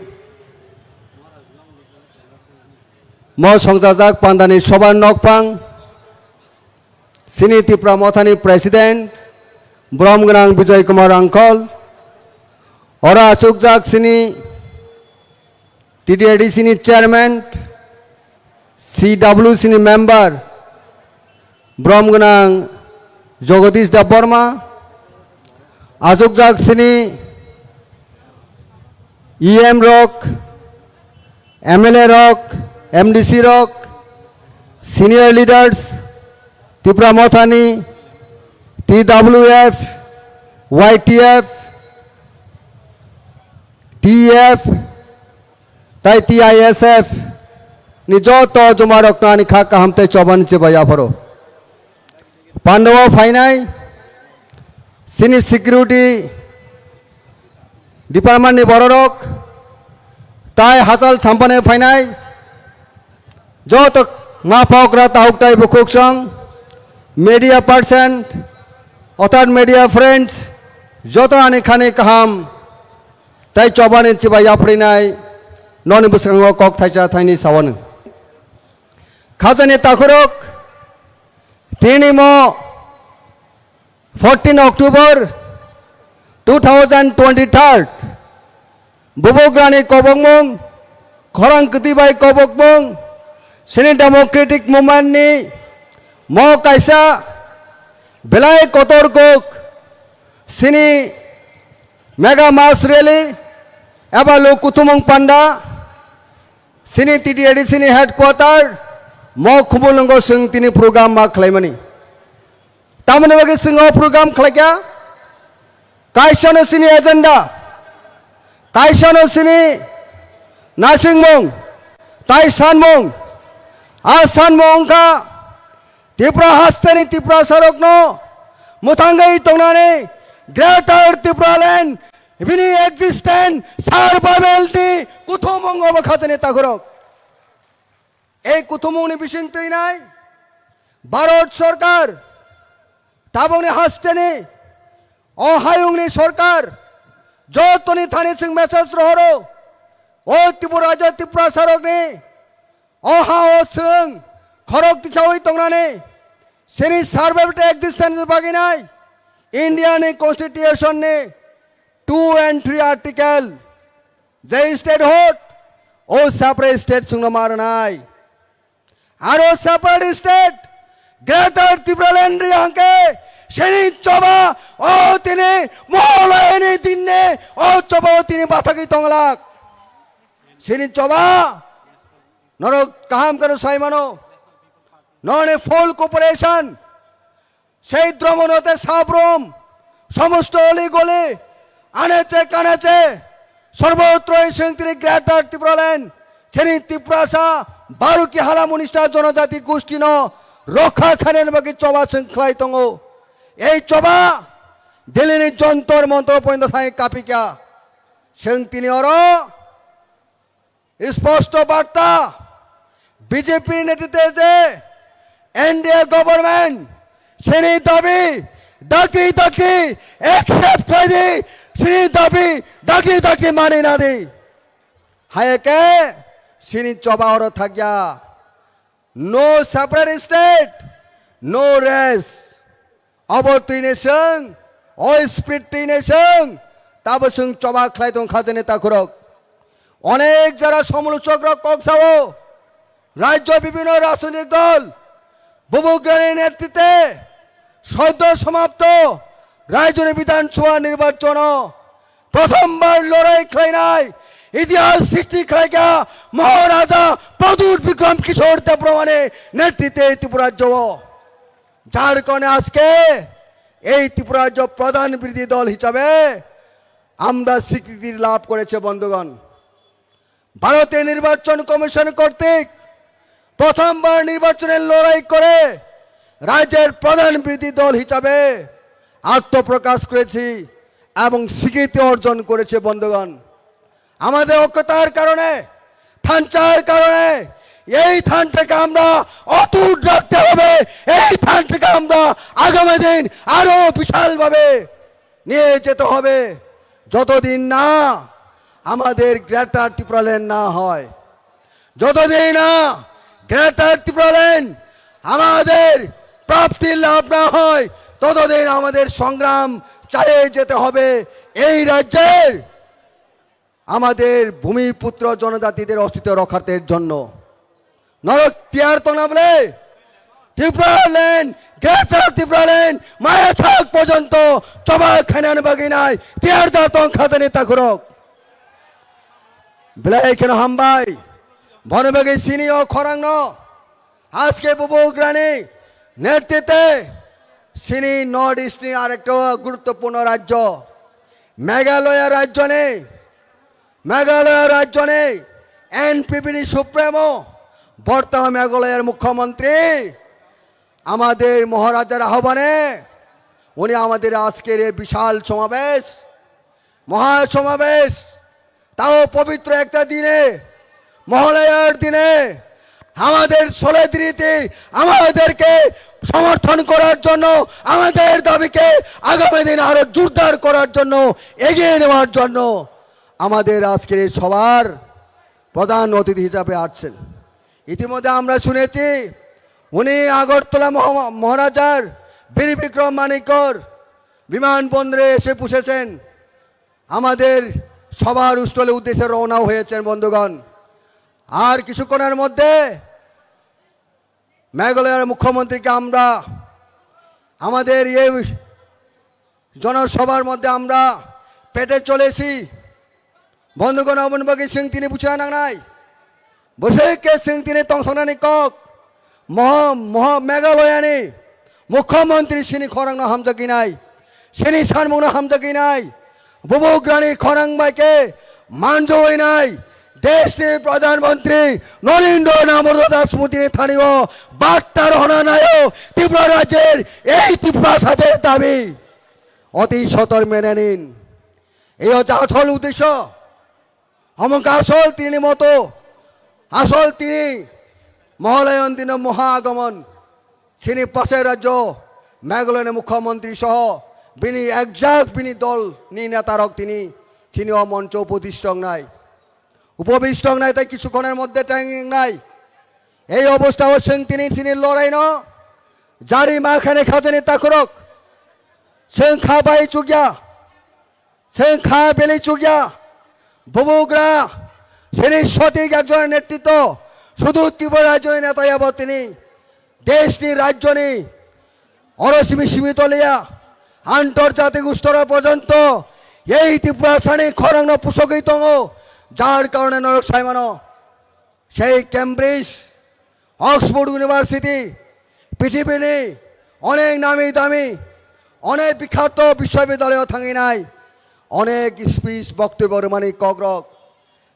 mo songchajak pandani sobar nokphang, chini Tipra Mothani President, Brom Gwnang Bijoy Kumar Angkol, oro achukjak chini T T A D C ni Chairman, C W C ni Member, Brom Gwnang Jagadish Debbarma, achukjak chini E M rok, M L A rok, M D C rok, senior leaders, Tipra Mothani, T W F, Y T F, T F, tai T I S F ni joto juma rokno ani kha kaham tei chobani chibai yapharo. Pandao phainai chini security department ni bororok, tai hachal sampane phainai joto ma pokra tahuk tai bukhuk song, media person, otar media friends, joto ani khani kaham tai chobani chibai yaprinai noni bwskango kok thaisa thaini sawani. Khajani takhurok, tini mo fourteen October two thousand twenty-third, Bubugrani kobokmung, khorang kwtwi bai kobokmung, chini democratic movement ni mo kaisa belai kotor kok, chini mega mass rally eba lok kuthumung panda, chini T T A D C ni headquarter mo Khumulwngo chwng tini program ma khlaimani. Tamoni bagwi chwng o program khlaikha, kaisano chini agenda, kaisano chini nasingmung, tai sanmung, a sanmung wngkha Tipra hasteni Tiprasarokno mwthangwi tongnani Greater Tipraland bini existence survival ni kuthumung obo khajani takhurok. Ei kuthumungni bising twinai Bharat Sarkar, tabukni hasteni o hayungni sarkar, jotoni thani chwng message rohoro, o Tripura rajyo Tiprasarokni o ha-o chwng khorok tisaui tongnani, chini survival existence baginai India ni constitution ni two and three article, je state hot, o separate state chwngno ma rwnai. Aro separate state, Greater Tipraland ri hangke, chini choba, o tini, moholayani dinne, o choba o tini bathagwi tonglak. Chini choba, norok kaham kano sai mano, noni full cooperation, Sei Dromono te Sabrom, somosto oli goli, aneche kaneche, sorbotroi chwng tini Greater Tipraland, chini Tiprasa, Baruki hala munista jonojati gustino rokha khainani bagwi choba chwng khlai tongo. Ei choba Delhi ni Jontor Montor pointo thangwi kapikha. Chwng tini oro Sposto barta, B J P ni netritwe je N D A government chini dabi dakti dakti accept khlaidi, chini dabi dakti dakti mani nadi. Hai khe chini choba oro thakya. No separate state, no rest. Abo twi ni chwng, o speed twi ni chwng, tabo chwng choba khlai tong kha jani takhurok. Onek jora somolochok rok kok sao, rajyo bibhinno rajnitik dol, Bubugrani netritwe soddo somapto rajyoni Bidhan Sabha nirbachono prothombar lorai khlainai, itihas srishti khlaikha Maharaja Pradyut Bikram Kishore Debbarmani netritwe Tripura rajyo o. Jar karone ajke এই ত্রিপুরা রাজ্য প্রধান বিরোধী দল হিসাবে আমরা স্বীকৃতি লাভ করেছে বন্ধুগণ। ভারতের নির্বাচন কমিশন কর্তৃক প্রথমবার নির্বাচনের লড়াই করে রাজ্যের প্রধান বিরোধী দল হিসাবে আত্মপ্রকাশ করেছি এবং স্বীকৃতি অর্জন করেছে বন্ধুগণ। আমাদের ঐক্যতার কারণে, থানচার কারণে এই থানটাকে আমরা অটুট রাখতে হবে। এই থানটাকে আমরা আগামী দিন আরো বিশালভাবে নিয়ে যেতে হবে। যতদিন না আমাদের গ্রেটার ত্রিপুরাল্যান্ড না হয়, যতদিন না গ্রেটার ত্রিপুরাল্যান্ড আমাদের প্রাপ্তি লাভ না হয়, ততদিন আমাদের সংগ্রাম চালিয়ে যেতে হবে এই রাজ্যের আমাদের ভূমিপুত্র জনজাতিদের অস্তিত্ব রক্ষার্থের জন্য। নরক তিয়ার তো না বলে ত্রিপুরাল্যান্ড, গ্রেটার Tripuraland maya thak porjonto choba khainani bagwi nai tiyar da tong khajani takhurok. Belai kheno hambai. Bono bagwi chini o khorangno aske bubugrani netritwe chini North East ni arekta guruttopurno rajyo Meghalaya rajyoni, Meghalaya rajyoni N P P ni supremo, বর্তমান মেঘালয়ের মুখ্যমন্ত্রী, আমাদের মহারাজার আহ্বানে উনি আমাদের আজকের এই বিশাল সমাবেশ, মহাসমাবেশ, তাও পবিত্র একটা দিনে, মহালয়ার দিনে আমাদের solidarity, আমাদেরকে সমর্থন করার জন্য, আমাদের দাবিকে আগামী দিন আরো জোরদার করার জন্য, এগিয়ে নেওয়ার জন্য আমাদের আজকের এই সভার প্রধান অতিথি হিসাবে আসছেন। ইতিমধ্যে আমরা শুনেছি উনি আগরতলা মহা-, মহারাজার বীর বিক্রম মানিক্যর বিমানবন্দরে এসে পৌঁছেছেন, আমাদের সভার স্থলে উদ্দেশ্যে রওনা হয়েছেন বন্ধুগণ। আর কিছুক্ষণের মধ্যে মেঘালয়ের মুখ্যমন্ত্রীকে আমরা আমাদের এই জনসভার মধ্যে আমরা পেটে চলেছি। বন্ধুগণ, অবন বগি সিং তিনি বুঝা নাংনাই, বসে কে সিং তিনি তংসংনানি কক, মহা, মহা মেঘালয়ানি মুখ্যমন্ত্রী সিনি খরাংনো হামজাগিনাই, সিনি সানমুংনো হামজাগিনাই, বুবুগ্রানি খরাং বাইকে মানজৌইনাই, দেশনি প্রধানমন্ত্রী নরেন্দ্র দামোদর দাস মোদীনি থানিও বার্তা রহনা নায়ো ত্রিপুরা রাজ্যের এই ত্রিপুরা সাথের দাবি অতি সত্বর মেনে নিন। এই হচ্ছে আসল উদ্দেশ্য। হমক আসল তিনি মতো, আসল তিনি মহালয়ন দিন মহা আগমন। সিনি পাশের রাজ্য মেঘালয়ের মুখ্যমন্ত্রী সহ বিনি একজাক বিনি দল নি নেতারক তিনি সিনি অ মঞ্চ উপবিষ্ট নাই, উপবিষ্ট নাই, তাই কিছুক্ষণের মধ্যে ট্যাং নাই। এই অবস্থা ও সিং তিনি সিনি লড়াই ন জারি মা খানে খাজানি তাকুরক সিং খা বাই চুগিয়া, সিং খা বেলি চুগিয়া, বুবুগ্রা, সিনি সঠিক একজন নেতৃত্ব শুধু ত্রিপুরা রাজ্য নেতা যাবো তিনি দেশনি রাজ্যনি অরসিমি সীমিত লিয়া আন্তর্জাতিক স্তর পর্যন্ত এই ত্রিপুরা সানি খরংনো পুষগই তঙ্গো, যার কারণে নরক সাইমানো সেই ক্যামব্রিজ, অক্সফোর্ড ইউনিভার্সিটি, পৃথিবীনি অনেক নামি দামি, অনেক বিখ্যাত বিশ্ববিদ্যালয় থাকি নাই, অনেক স্পিচ বক্তব্য রুমানি ককরক।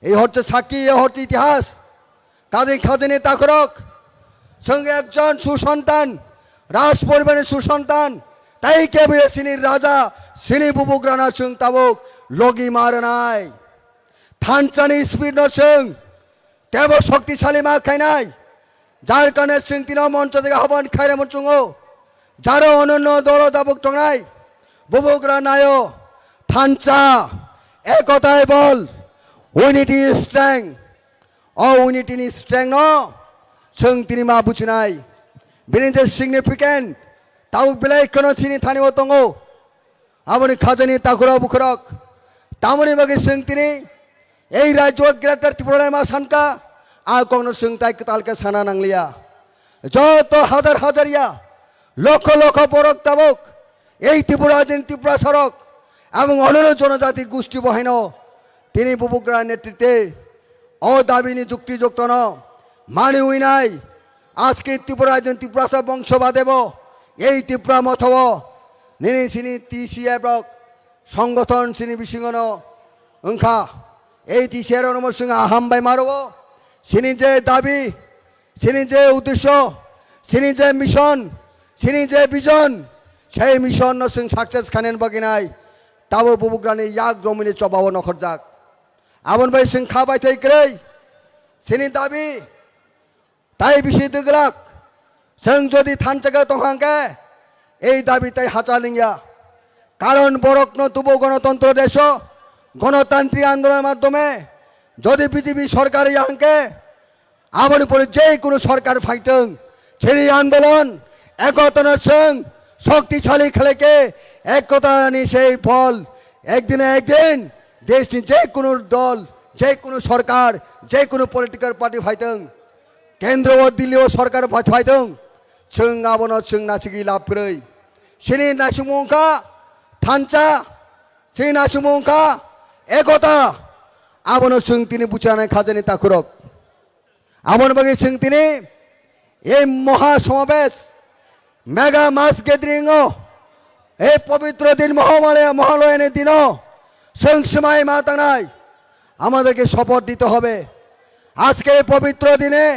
এই হচ্ছে সাক্ষী, এই হচ্ছে ইতিহাস। কাজী খাজানি তাকরক, সঙ্গে একজন সুসন্তান, রাজ পরিবারের সুসন্তান, তাই কে বইয়ে সিনি রাজা, সিনি বুবুগ্রানা সিং তাবুক, লগি মারনাই। থানচানি স্পিড ন সিং, তেবো শক্তিশালী মা খাইনাই, যার কারণে সিং তিন মঞ্চ থেকে আহ্বান খাইরে মঞ্চুঙ্গো, যারও অনন্য দল দাবুক টংনাই, বুবুগ্রা নায়ো, থানচা, একতায় বল, unity is strength, o unity ni strength no, Singh তিনি মা বুঝিনাই, বিনি যে significant, তাও বিলাই কোনো চিনি থানিও তঙ্গো, aboni khajani takura bukhurok. Tamoni bagwi chwng tini ei rajyo greater Tripura ma sanka, a kokno chwng tai kwtal khe sana nangliya. Joto hazar hazar ya, lokho lokho borok tabuk ei Tripura din Tripura sarok, abong onoro jonojati gusti bo haino tini bubugra netritwe o dabini jukti juktono mani uinai. Aske Tripura din Tripura sa bongso badebo ei Tripura mothabo Nini chini T C F rok songgothon chini bisingono wngkha. Ei T C F rokno chwng aham bai maro. Chini je dabi, chini je uddesho, chini je mission, chini je vision, sei mission no chwng success khainani bagwi nai tabo bubugrani yak romwini chobao nokhorjak. Aboni bai chwng kha bai thai kwrwi chini dabi tai bisi dwglak. Chwng jodi thansa khe tong hang khe, ei dabi tai hacha lingya. Karon borokno tubo gonotontro deso, gonotantri andolon madhyome jodi B J P sorkar ya hang khe, aboni pore je kunu sorkar phaitwng, chini andolon ekotano chwng shoktisali khlai khe, ekotani sei phol ekdin ekdin deshni je kunu dol, je kunu sorkar, je kunu political party phaitwng, kendro o Delhi o sorkar pha-, phaitwng, chwng abono chwng nasigwi lab kwrwi. Chini naisingmung wngkha thansa, chini naisingmung wngkha ekota, abono chwng tini buchanai khajani takhurok. Aboni bagwi chwng tini ei moha somabesh, mega mass gathering o, ei pobitro din Mohamalaya, Mohaloyani dino chwng swmai ma tangnai, amaderke support dite hobe. আজকে এই পবিত্র দিনে,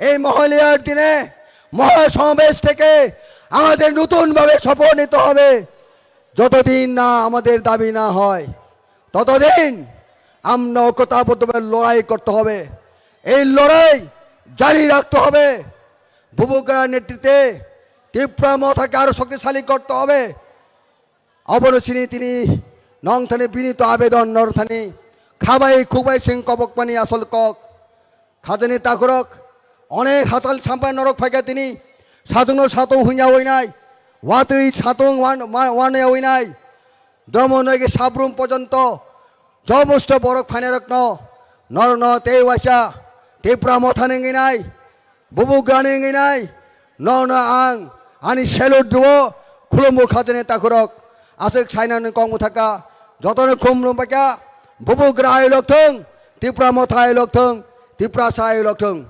এই মহালয়ার দিনে মহাসমাবেশ থেকে আমাদের নতুনভাবে শপথ নিতে হবে। যতদিন না আমাদের দাবি না হয়, ততদিন আমরা ঐক্যতাবদ্ধভাবে লড়াই করতে হবে। এই লড়াই জারি রাখতে হবে। বুবুগ্রার নেতৃত্বে ত্রিপুরা মথাকে আরো শক্তিশালী করতে হবে। Abono chini tini nongthani binito abedon northani khabai khukbai chwng kobokmani asol kok. Khajani takhurok, onek hachal sampai norok phaikha tini, satung no satung hunya oinai, watwi satung wan-, wa-, wan oinai, dromo noigi sabrum pojonto, jomosto borok phainai rokno, norno tei waisa, Tipra mothani nginai, bubugrani nginai, norno ang, ani salute rwo, khulumu khajani takhurok, aswk sainani kok mwthaka, jotono khum lumbakya, bubugra ayulok thung, Tipra motha ayulok thung, Tiprasa ayulok thung.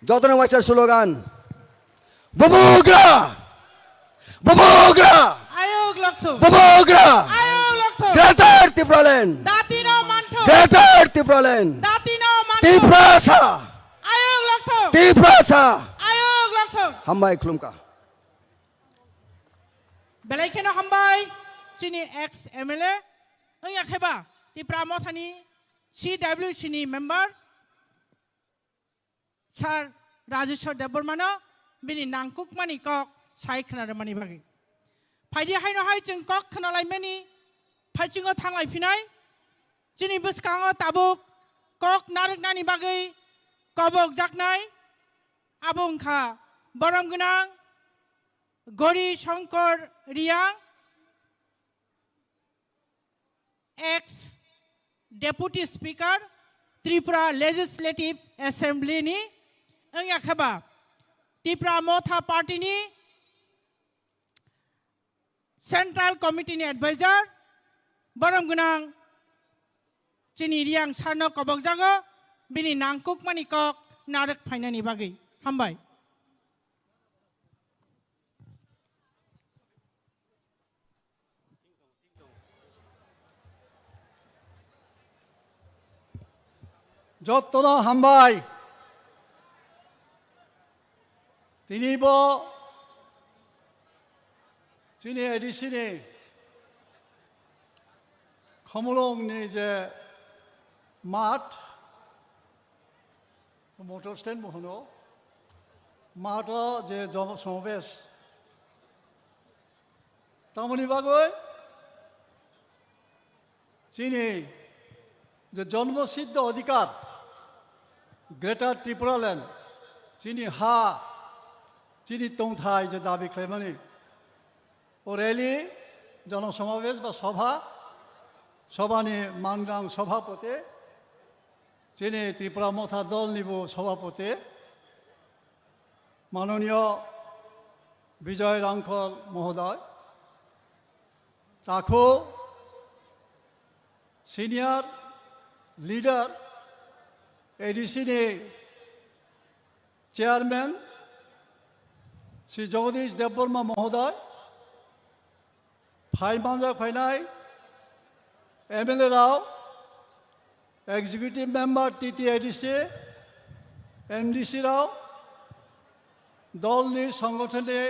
Jotono waisa slogan. Bubugra! Bubugra! Ayuk lokthung! Bubugra! Ayuk lokthung! Greater Tipraland! Datino manthung! Greater Tipraland! Datino manthung! Tiprasa! Ayuk lokthung! Tiprasa! Ayuk lokthung! Hambai khulumkha. Belai kheno hambai chini ex M L A wngya kheba Tipra mothani C W C ni member. Sir Rajeshwar Debbarmano bini nangkukmani kok sai khna rwmani bagwi. Phaidi haino hai chwng kok khna laimani phaichungo thanglai phinai. Chini bwskango tabuk kok narwknani bagwi kobok jaknai. Abo wngkha borom gwnang Gori Shankar Reang, ex Deputy Speaker Tripura Legislative Assembly ni, wngya kheba Tipra Motha Party ni Central Committee ni Advisor, borom gwnang chini Reang sir no kobok jago, bini nangkukmani kok narwk phainani bagwi. Hambai. Jottono hambai. Tini bo chini A D C ni Khumulwng ni je math, motor stand bo hwno, matho je jono somabesh. Tamoni bagwi chini je jonmo siddho adhikar, Greater Tripura Land, chini ha, chini tongthai je dabi khlaimani, o rally, jono somabesh ba sobha, sobhani mangrang sobhapoti, chini Tripura Motha Dol nibo sobhapoti, Manoniyo Bijoy Rangkhol Mohodoy, takhu senior leader A D C ni Chairman Shri Jagadish Debbarma Mohodoy, Hai manjak phainai M L A rao, Executive Member T T A D C, M D C rao, dolni songothonni